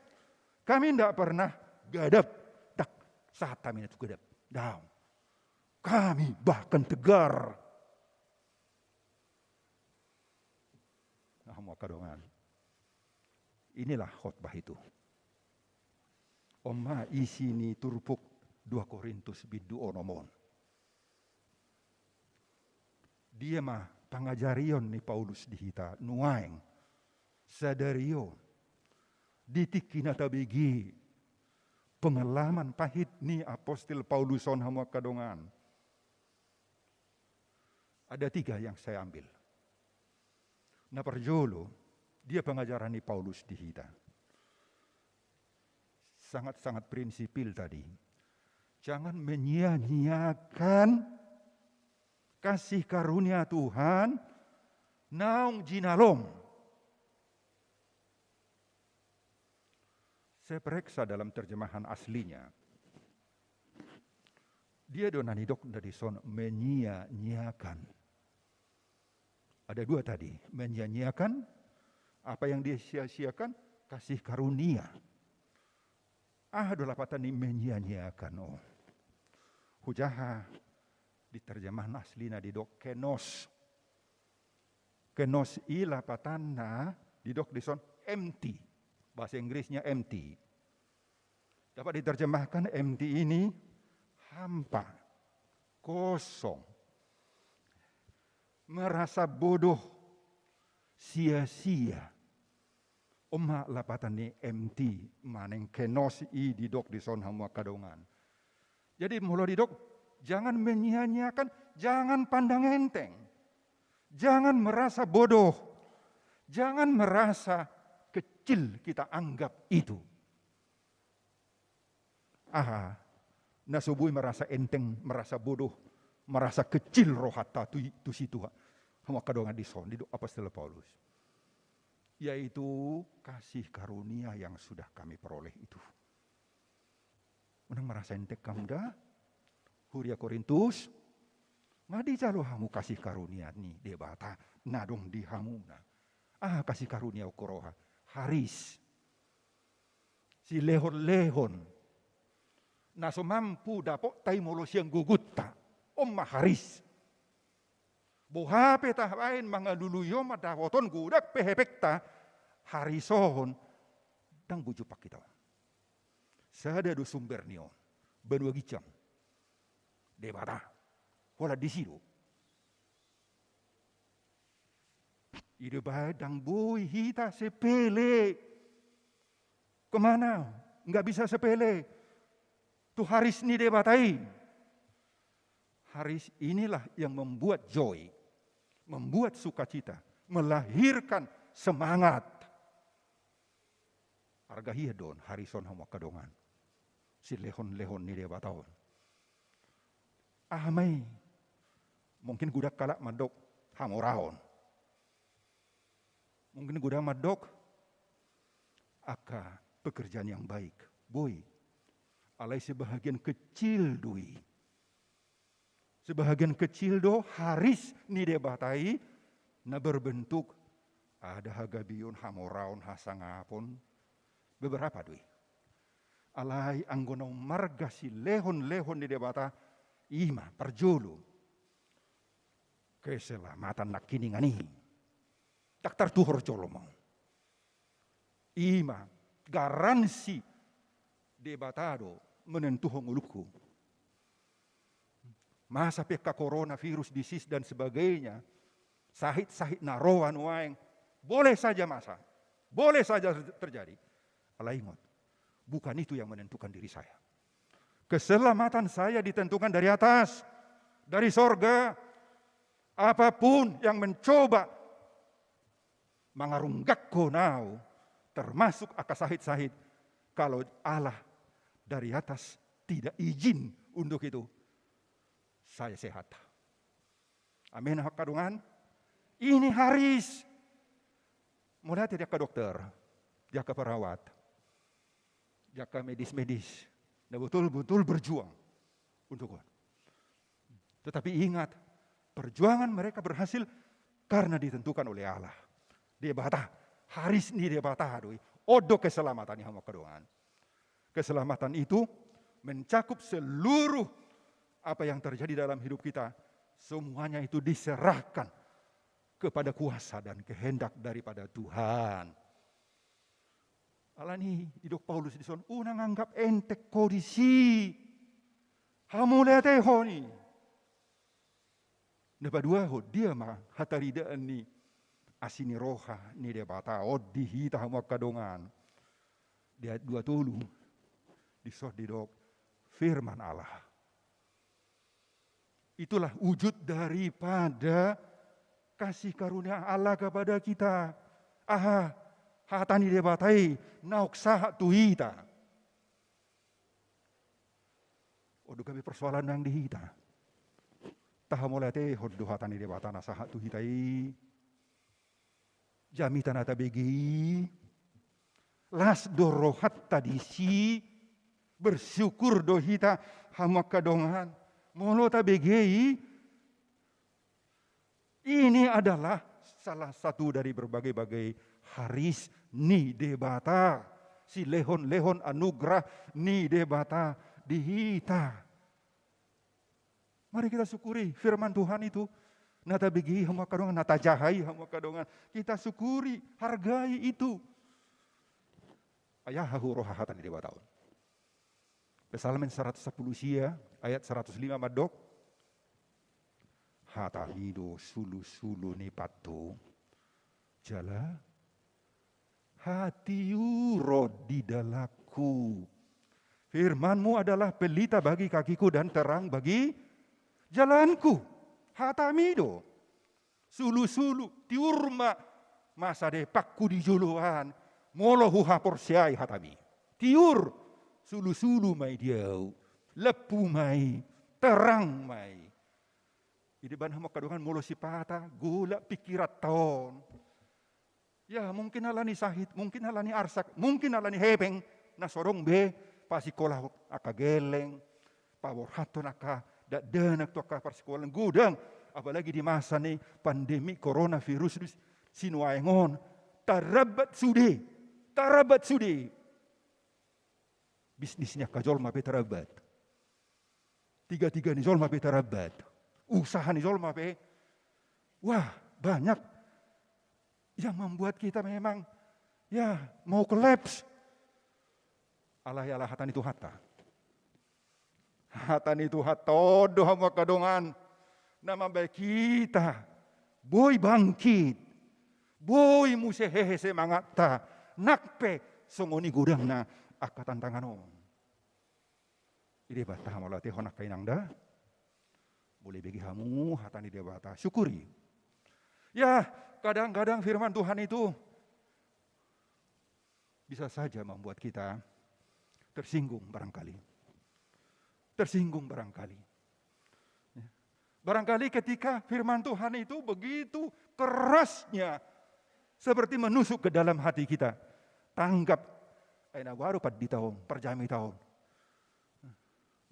Kami tidak pernah gadap. Dak, sahat hami na tu gadap. Daong. Kami bahkan tegar. Nah, hamu angka dongan. Inilah khotbah itu. On ma isi ni turpuk dua Korintus bindu onom on. Dia ma pangajarion ni Paulus di hita nuaeng, sadari on, di tingki na tabege pengalaman pahit ni apostel Paulus on, hamu angka dongan. Ada tiga yang saya ambil. Na parjolo, dia pengajaran ni Paulus di hita. Sangat-sangat prinsipil tadi. Jangan menyia-nyiakan kasih karunia Tuhan naung jinalom. Saya periksa dalam terjemahan aslinya. Dia do na nidok na dison menyia-nyiakan. Ada dua tadi, menyia-nyiakan, apa yang dia sia-siakan, kasih karunia. Aha do lapatan ni menyia-nyiakan on? Hujaha di terjemahan aslina didok kenos. Kenos i lapatanna didok dison empty. Bahasa Inggrisnya empty. Dapat diterjemahkan empty ini hampa, kosong, merasa bodoh, sia-sia. On ma lapatan ni empty manang kenos i didok dison, hamu angka dongan. Jadi molo didok, jangan menyia-nyiakan, jangan pandang enteng. Jangan merasa bodoh. Jangan merasa kecil kita anggap itu. Aha? Na so boi merasa enteng, merasa bodoh, merasa kecil rohanta tu, tusi Tuhan. Hamu angka dongan, dison didok apostel Paulus, yaitu kasih karunia yang sudah kami peroleh itu. Unang merasa enteng hamu da, huria Korintus. Nga dijalo hamu kasih karunia ni Debata na adong di hamuna? Aha kasih karunia on, huroha? Haris. Silehonlehon na so mampu dapotta i molo sian gogonta. On ma haris. Boha pe tabaen mangalului on mandapothon godang pe hepengta, haris on ndang boi jumpang hita on. Sada do sumber ni on, banua ginjang, Debata. Holan disi do. I do baen ndang boi hita sepele. Kemana? Nggak bisa sepele. Tu haris ni Debata i. Haris inilah yang membuat joy, membuat sukacita, melahirkan semangat. Arga hian do on haris on, hamu angka dongan. Silehonlehon ni Debata on. Aha ma i? Mungkin godang halak mandok hamoraon. Mungkin godang mandok angka pekerjaan yang baik. Boi. Alai sebahagian kecil do i. Sebahagian kecil do haris ni Debata i na berbentuk ada hagabeon, hamoraon, hasangapon. Beberapa do i. Alai anggo na ummarga silehonlehon ni Debata, i ma parjolo keselamatan nangkiningan i. Ndang tartuhor jolma. I ma garansi Debata do menentuhon ngolungku. Masa pe angka coronavirus disease dan sebagainya, sahit-sahit na ro nuaeng, boleh saja masa, boleh saja terjadi. Alai ingat, bukan itu yang menentukan diri saya. Keselamatan saya ditentukan dari atas, dari sorga. Apapun yang mencoba mangarunggakhon au, termasuk angka sahit-sahit, kalau Allah dari atas tidak izin untuk itu, saya sehat. Amin, angka dongan. Ini haris. Mauliate di angka dokter, di angka perawat, di angka medis-medis, na betul-betul berjuang untuk on. Tetapi ingat, perjuangan mereka berhasil karena ditentukan oleh Allah. Debata, haris ni Debata do i. On do keselamatan i, hamu angka dongan. Keselamatan itu mencakup seluruh apa yang terjadi dalam hidup kita. Semuanya itu diserahkan kepada kuasa dan kehendak daripada Tuhan. Alani i didok Paulus dison, unang anggap enteng ho disi. Hamauliatehon i. Na paduahon, dia ma hataridaan ni asi ni roha ni Debata on di hita, hamu angka dongan? Di ayat dua tolu, dison didok firman Allah. Itulah wujud daripada kasih karunia Allah kepada kita. Aha? Hata ni Debata i naung sahat tu hita. On do gabe persoalan nang di hita. Tahamauliatehon do hata ni Debata na sahat tu hita i. Jamita na tabege i, las do rohanta disi, bersyukur do hita, hamu angka dongan, molo tabege i. Ini adalah salah satu dari berbagai-bagai haris ni Debata, silehon-lehon anugerah ni Debata di hita. Mari kita syukuri firman Tuhan itu. Na tabege i, hamu angka dongan, na tajaha i, hamu angka dongan. Kita syukuri, hargai itu. Ai aha huroha hata ni Debata on? Psalmen saratus sampulu sia ayat saratus lima mandok, hataMi do sulusulu ni panto, jala hatiuron di dalanku. FirmanMu adalah pelita bagi kakiku dan terang bagi jalanku. HataMi do. Sulusulu, tiur ma masa depangku di joloan, molo huhaporseai hataMi. Tiur, Sulusulu ma i di ahu, lampu ma i, terang ma i. Jadi baen hamu angka dongan, molo sipata golap pingkiranta on, ya mungkin ala ni sahit, mungkin ala ni arsak, mungkin ala ni hepeng, na so adong be pasingkolahon angka gelleng, paborhathon angka dakdanak tu angka parsingkolaan, godang. Apalagi di masa ni pandemi coronavirus di sinuaeng on, tarambat sude, tarambat sude. Bisnis ni angka jolma pe tarambat. Tiga-tiga ni jolma pe tarambat. Usaha ni jolma pe, wah, banyak yang membuat kita memang, ya, mau kolaps. Alai ala hata ni Tuhanta. Hata ni Tuhanta on do, hamu angka dongan, na mambaen hita boi bangkit, boi muse hehe semangatta, nang pe songon i godangna angka tantangan on. Jadi baen hamu mauliatehon, angka inang da. Molo dibege hamu hata ni Debata, syukuri. Ya, kadang-kadang firman Tuhan itu bisa saja membuat kita tersinggung barangkali. Tersinggung barangkali. Ya. Barangkali ketika firman Tuhan itu begitu kerasnya, seperti menusuk ke dalam hati kita. Tanggap, ai na baru pandita on, parjamita on.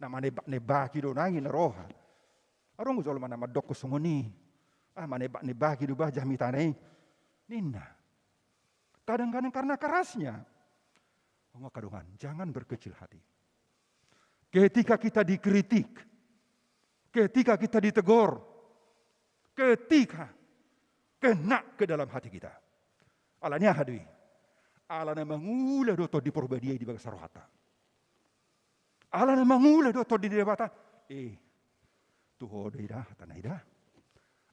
Na manembak-nembaki do nang i na roha. Adong jolma na mandokkon songon i. Ah, manembak-nembaki do bah jamitana i, ninna. Kadang-kadang karena kerasnya. Hamu angka dongan, jangan berkecil hati. Ketika kita dikritik, ketika kita ditegur, ketika kena ke dalam hati kita, ala ni aha do i? Ala na mangula do Tondi Porbadia i di bagasan rohanta. Ala na mangula do Tondi ni Debata. Eh, tu ho do i da, hatana i da.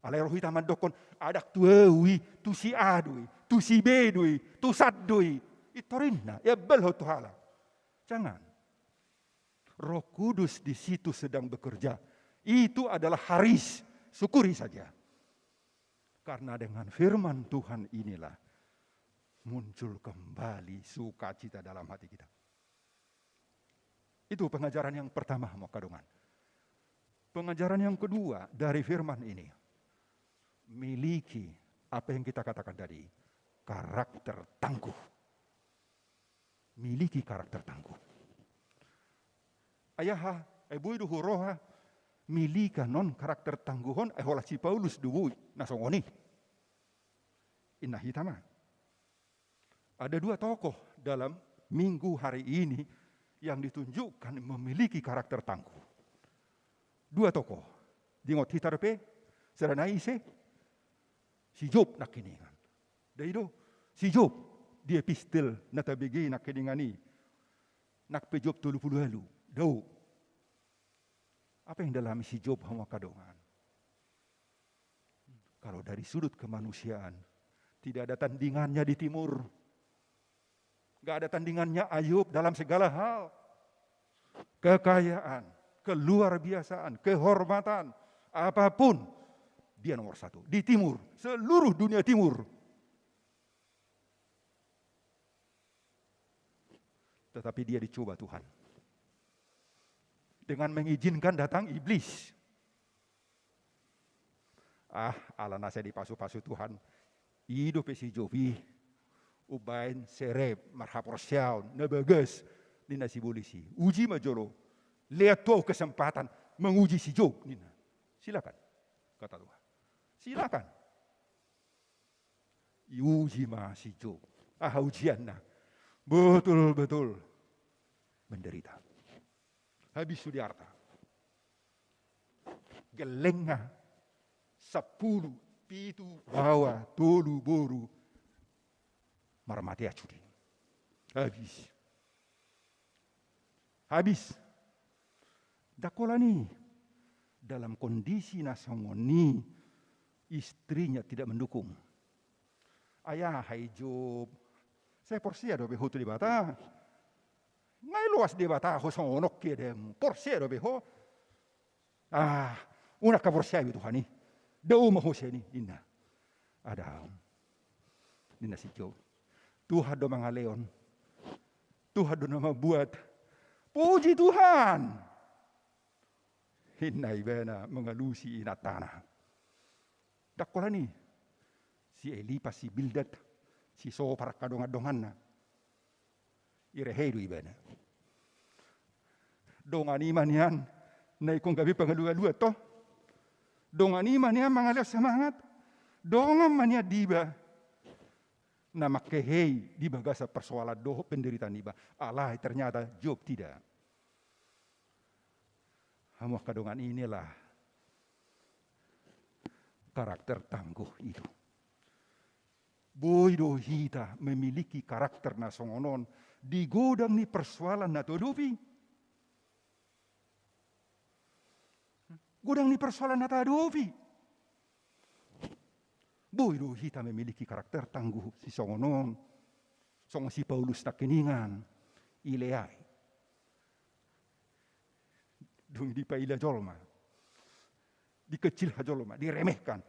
Alai ro hita mandokkon, ndang tu ahu i, tu si A do i, tu si B do i, tu san do i. I torinna, iambalhon tu halak. Jangan. Roh Kudus di situ sedang bekerja. Itu adalah haris. Syukuri saja. Karena dengan firman Tuhan inilah muncul kembali sukacita dalam hati kita. Itu pengajaran yang pertama, hamu angka dongan. Pengajaran yang kedua dari firman ini, miliki apa yang kita katakan tadi, karakter tangguh. Miliki karakter tangguh. Ai aha, ai boi do huroha miliki annon karakter tangguh on, ai holan si Paulus do boi na songon i. Inna hita ma. Ada dua tokoh dalam minggu hari ini yang ditunjukkan memiliki karakter tangguh. Dua tokoh. Diingot hita dope, sada nai ise? Si Job nangkiningan. Dai do, si Job di epistel na tabege nangkiningan i. Nang pe Job tolu pulu ualu. Dao. Apa yang dialami si Job, hamu angka dongan? Kalau dari sudut kemanusiaan, tidak ada tandingannya di timur. Gak ada tandingannya Ayub dalam segala hal. Kekayaan, keluar biasaan, kehormatan, apapun, dia nomor satu. Di timur, seluruh dunia timur. Tetapi dia dicoba Tuhan. Dengan mengizinkan datang iblis. Ah, ala na sai dipasu-pasu Tuhan, i dope si Job i umbaen serep marhaporseaon na bagas, ninna sibolis i. Uji ma jolo. Lihat tu ahu kesempatan menguji si Job, ninna. Silakan, kata Tuhan. Silakan. Diuji ma si Job. Aha ujianna? Betul-betul menderita. Habis sude arta. Gellengna sampulu pitu baoa tolu boru marmatean sude. Habis. Habis. Ndang holan i, dalam kondisi na songon i, istrinya tidak mendukung. Ai aha i Job, sai porsea dope ho tu Debata? Nga i loas Debata ho songon on, keadaanmu porsea dope ho? Ah, unang haporseai be Tuhan i. Dao ma ho sian i, ninna. Ndang, ninna si Job. Tuhan do mangalehon. Tuhan do na mambuat. Puji Tuhan! Ninna ibana mangalusi inantana. Ndang holan i, si Elipas, si Bildad, si Sopar angka dongan-donganna. Irehei do ibana. Dongan i ma nian na ingkon gabe pangalualuan, to? Dongan i ma nian mangalehon semangat. Dongan ma nian diba na manghehei di bagasan persoalan dohot penderitaan niba. Alai ternyata Job tidak. Hamu angka dongan, inilah karakter tangguh itu. Boi do hita memiliki karakter na songon on di godang ni persoalan na tahadopi. Godang ni persoalan na tahadopi. Boi do hita memiliki karakter tangguh sisongon on. Songon si Paulus nangkiningan, dileai. Dung dipaila jolma, dikecilkan jolma, diremehkan,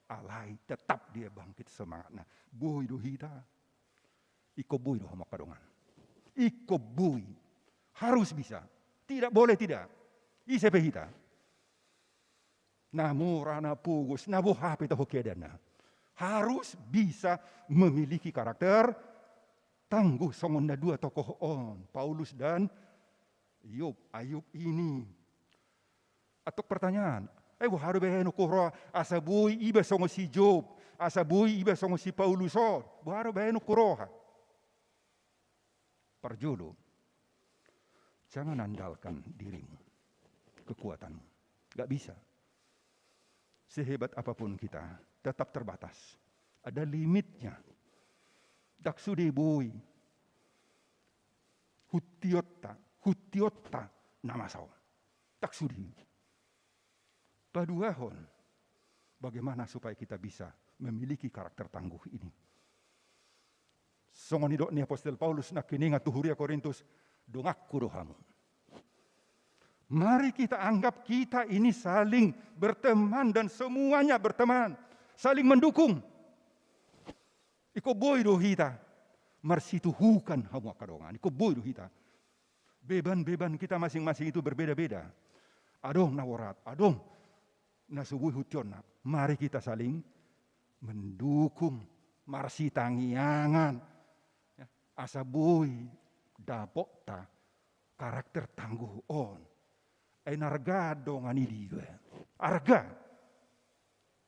alai tetap dia bangkit semangatna. Boi do hita. Ingkon boi do, hamu angka dongan. Ingkon boi. Harus bisa. Tidak boleh tidak. Ise pe hita, na mora, na pogos, na boha pe taho keadaanna, harus bisa memiliki karakter tangguh songon na dua tokoh on, Paulus dan Job. Ayub ini. Antong pertanyaan, eh, boha do bahenon huroha asa boi iba songon si Job, asa boi iba songon si Paulus on? Boha do bahenon huroha? Parjolo, jangan andalkan dirimu, kekuatanmu. Nggak bisa. Sehebat apapun kita, tetap terbatas. Ada limitnya. Ndang sude boi huntionta, huntionta na masa on. Ndang sude. Paduahon, bagaimana supaya kita bisa memiliki karakter tangguh ini? Songon nidok ni apostel Paulus nangkiningan tu huria Korintus, donganku do hamu. Mari kita anggap kita ini saling berteman dan semuanya berteman, saling mendukung. Ingkon boi do hita marsituhukan, hamu angka dongan. Ingkon boi do hita. Beban-beban kita masing-masing itu berbeda-beda. Adong na borat, adong na so boi huntionna. Mari kita saling mendukung, marsitangiangan. Ya, asa boi dapotta karakter tangguh on. Ai na arga dongan i diba. Arga.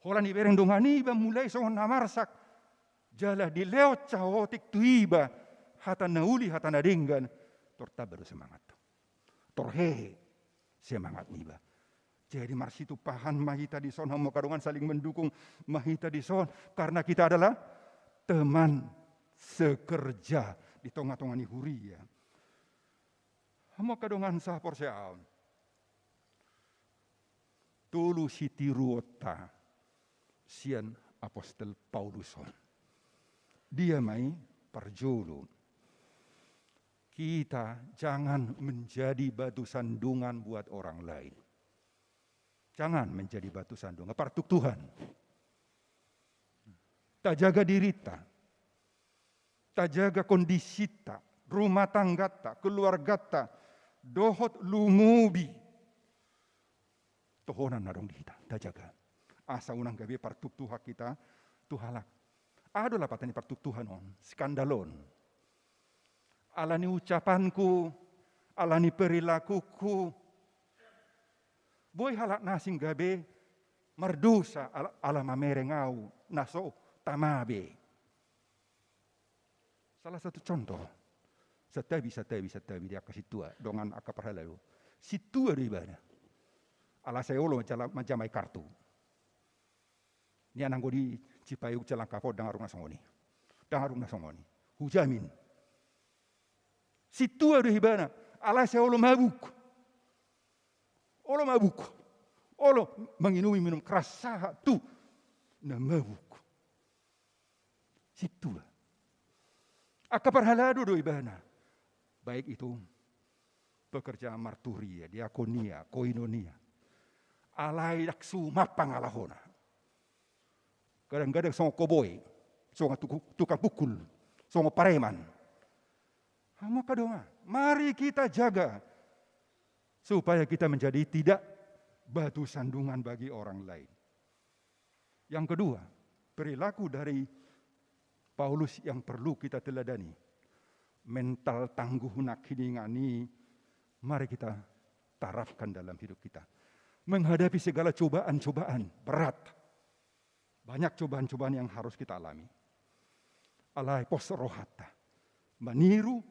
Holan dibereng dongan i iba mulai songon na marsak, jala dilehon saotik tu iba hata na uli, hata na denggan, tor tamba do semangat, tor hehe semangat niba. Jadi marsitumpahan ma hita dison, hamu angka dongan, saling mendukung ma hita dison, karena kita adalah teman sekerja di tonga-tonga ni huria. Hamu angka dongan sahaporseaon, tolu sitiruonta sian apostel Paulus on. Dia ma i? Parjolo, kita jangan menjadi batu sandungan buat orang lain. Jangan menjadi batu sandungan. Partuktuhan. Tajaga dirinta. Tajaga kondisinta, rumah tangganta, keluarganta, dohot lumobi tohonan na adong di hita, tajaga. Asa unang gabe partuktuhan hita tu halak. Aha do lapatan ni partuktuhan on? Skandal on. Ala ni ucapanku, ala ni perilakuku, boi halak na asing gabe mardosa ala, ala mamereng au na so tama be. Salah satu contoh, santabi, santabi, santabi di angka sintua, dongan angka parhalado. Sintua do ibana. Ala sai olo manjala-, manjamai kartu. Nian anggo di Cipayung, Cilangkap on, ndang adong na songon i. Ndang adong na songon i. Hujamin. Sintua do ibana. Ala sai olo mabuk. Olo mabuk. Olo manginumi minum keras sahat tu na mabuk. Sintua. Angka parhalado do ibana. Baik itu pekerjaan marturia, diakonia, koinonia. Alai ndang suman pangalahona. Kadang-kadang songon koboi, songon tuku-, tukang pukul, songon pareman. Hamu angka dongan, mari kita jaga supaya kita menjadi tidak batu sandungan bagi orang lain. Yang kedua, perilaku dari Paulus yang perlu kita teladani. Mental tangguh nangkiningan i, mari kita tarapkan dalam hidup kita. Menghadapi segala cobaan-cobaan berat. Banyak cobaan-cobaan yang harus kita alami. Alai pos rohanta. Maniru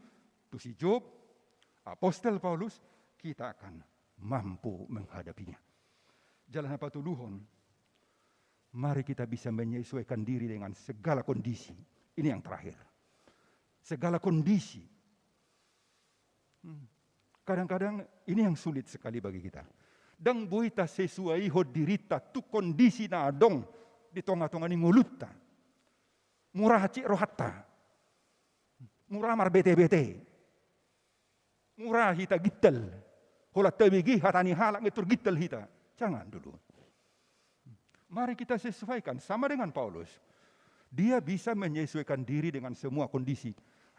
tu si Job, apostel Paulus, kita akan mampu menghadapinya. Jala na patoluhon, mari kita bisa menyesuaikan diri dengan segala kondisi. Ini yang terakhir. Segala kondisi. Hmm. Kadang-kadang ini yang sulit sekali bagi kita. Ndang boi tasesuaihon dirinta tu kondisi na adong di tonga-tonga ni ngolunta. Mura hansit rohanta. Mura marbete-bete. Mura hita gintal. Holan tabege hata ni halak ngetur gintal hita. Jangan dulu. Mari kita sesuaikan sama dengan Paulus. Dia bisa menyesuaikan diri dengan semua kondisi.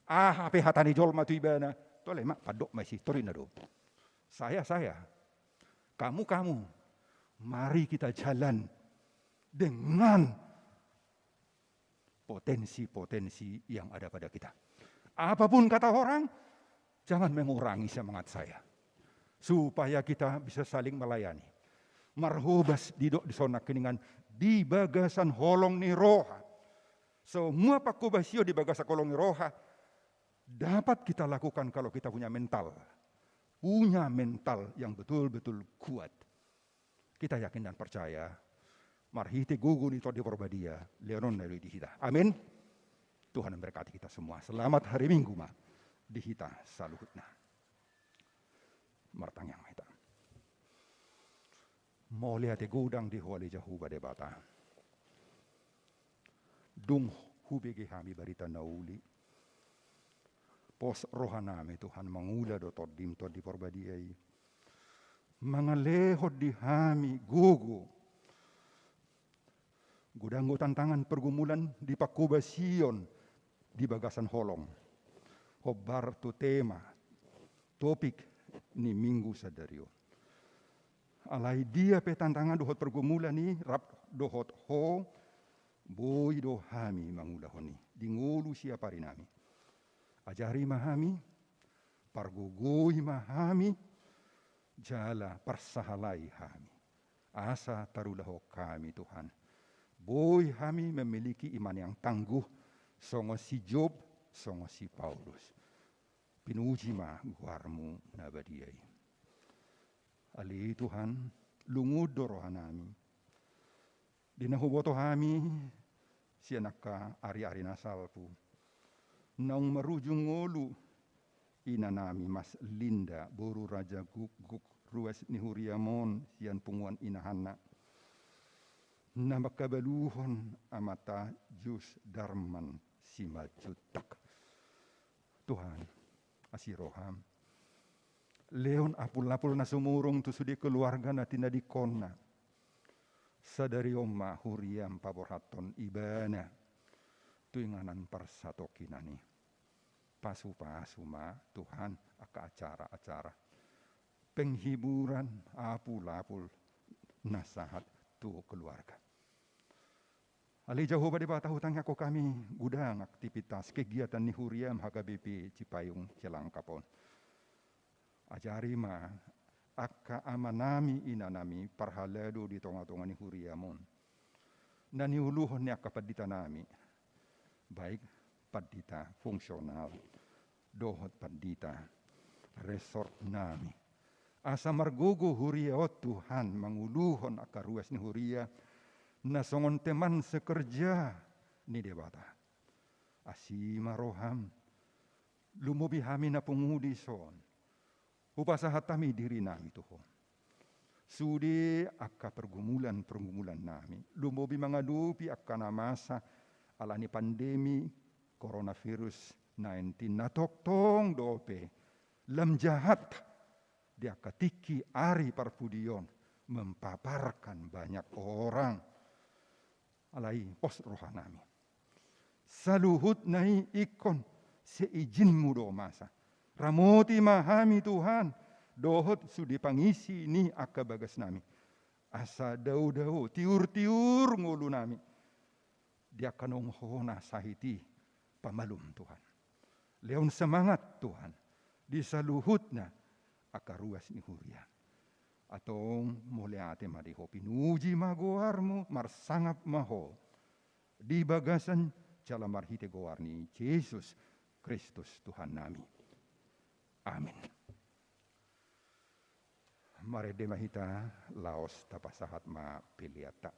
Aha pe hata ni jolma tu ibana, tole ma, pandok ma i, si torina do. Saya, saya. Kamu, kamu. Mari kita jalan dengan potensi-potensi yang ada pada kita. Apapun kata orang, jangan mengurangi semangat saya. Supaya kita bisa saling melayani. Marhobas didok dison nangkiningan di bagasan holong ni roha. Semua panghobasion di bagasan holong ni roha dapat kita lakukan kalau kita punya mental. Punya mental yang betul-betul kuat. Kita yakin dan percaya, marhite gogo ni Tondi Porbadia, lehononna do i di hita. Amin. Tuhan memberkati kita semua. Selamat hari Minggu ma di hita saluhutna. Martangiang ma hita. Mauliate godang di Ho ale Jahowa Debata. Dung hubege hami barita na uli, pos rohanami Tuhan mangula do Tondim, Tondi Porbadia i. Mangalehon di hami gogo. Godang do tantangan, pergumulan di panghobasion di bagasan holong. Hombar tu tema, topik ni Minggu sadari on. Alai dia pe tantangan dohot pergumulan i rap dohot Ho, boi do hami mangulahon i di ngolu siapari nami. Ajari ma hami, pargogoi ma hami, jala parsahalai hami. Asa tarulahon hami, Tuhan. Boi hami memiliki iman yang tangguh, songon si Job, songon si Paulus. Pinuji ma goarmu na badia i. Ale Tuhan, lungun do rohanami. Di na huboto hami sian angka ari-ari na salpu, naung marujung ngolu inanami Mas Linda boru Raja Gukguk, ruas ni huriam on, sian punguan inahanna, na mangkabaluhon amanta Jus Darman Simanjuntak. Tuhan, asi roham. Lehon apul-apul na sumurung tu sude keluarga na tinadingkonna. Sadari on ma huriam paborhathon ibana tu inganan parsatongkinan i. Pasu-pasu ma, Tuhan, angka acara-acara penghiburan, apul-apul na sahat tu keluarga. Ale Jahowa Debata, hutangiangkon hami godang aktivitas kegiatan ni huriam H K B P Cipayung Cilangkap on. Ajari ma angka amanami inanami parhalado di tonga-tonga ni huriam on, na niuluhon ni angka panditanami, baik pandita fungsional dohot pandita resornami. Asa margogo huria on, Tuhan, manguluhon angka ruas ni huria na songon teman sekerja ni Debata. Asi ma roham, lumobi hami na pungu dison, hupasahat hami dirinami tu Ho. Sude angka pergumulan-pergumulannami, lumobi mangadopi angka na masa ala ni pandemi coronavirus nineteen na tongtong dope lam jahat di angka tingki ari parpudi on mempaparkan banyak orang. Alai pos rohanami. Saluhutna i ingkon seijinmu do masa. Ramoti ma hami, Tuhan, dohot sude pangisi ni angka bagasnami. Asa dao-dao, tiur-tiur ngolunami di angka naung Ho na sahit i pamalum, Tuhan. Lehon semangat, Tuhan, di saluhutna angka ruas ni huria. Antong mauliate ma di Ho, pinuji ma goarmu, marsangap ma Ho di bagasan jala marhite goar ni Jesus Kristus Tuhannami. Amin. Marende ma hita, laos tapasahat ma peleanta.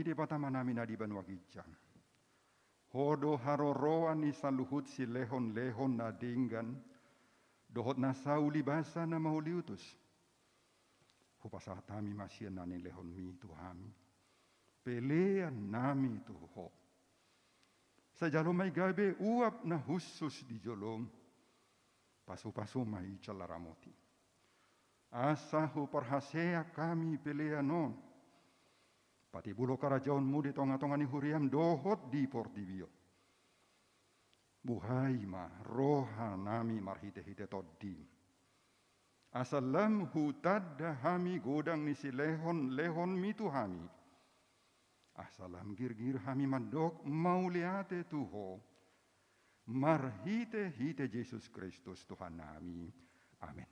Debata Amanami na di banua ginjang, Ho do haroroan ni saluhut silehonlehon na denggan dohot na saulibasa na mauliutus. Hupasahat hami ma sian na nilehonmi tu hami pelean nami tu Ho. Sai jalo ma i gabe uap na hushus di jolom. Pasupasu ma i jala ramoti, asa huparhaseang hami pelean on, patibulhon harajaonmu di tongatonga ni huriam dohot di portibi on. Buhai ma rohanami marhitehite Tondim, asa lam hutanda hami godang ni silehonlehonmi tu hami, asa lam girgir hami mandok mauliate tu Ho, marhitehite Jesus Kristus Tuhannami. Amen.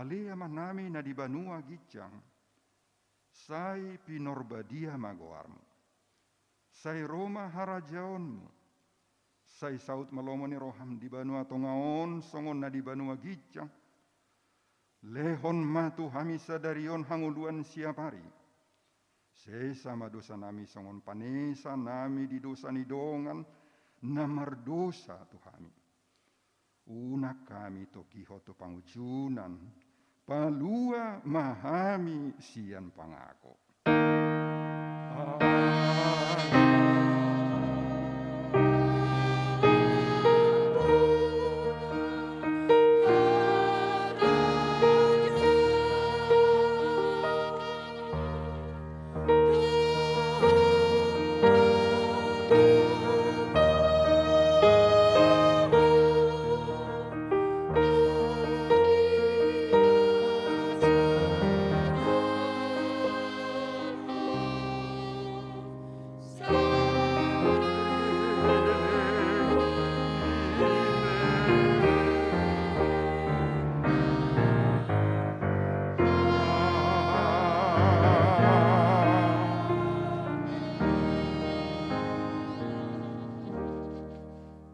Ale Amanami na di banua ginjang, sai pinarbadia ma goarmu. Sai ro ma harajaonmu. Sai saut ma lomo ni roham di banua tonga on songon na di banua ginjang. Lehon ma tu hami sadari on hangoluan siapari. Sesa ma dosanami songon panesanami di dosa ni dongan na mardosa tu hami. Unang hami togihon tu pangunjunan, palua ma hami sian pangago.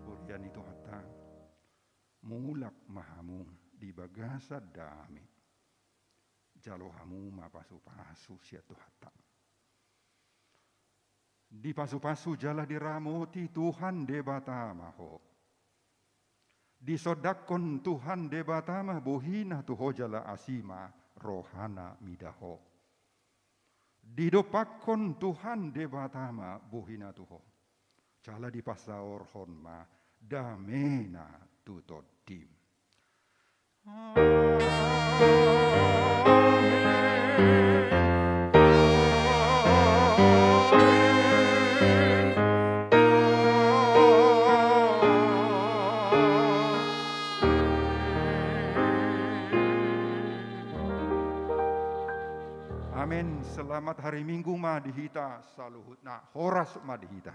Huria ni Tuhanta, mulak ma hamu di bagasan dame. Jalo hamu ma pasupasu sian Tuhanta. Dipasupasu jala diramoti Tuhan Debata ma ho. Disondangkon Tuhan Debata ma bohina tu ho jala asi ma rohana mida ho. Didompakkon Tuhan Debata ma bohina tu ho. Jala dipasaorhon ma damena tu tondim. Amen. Selamat hari Minggu ma di hita saluhutna. Horas ma di hita.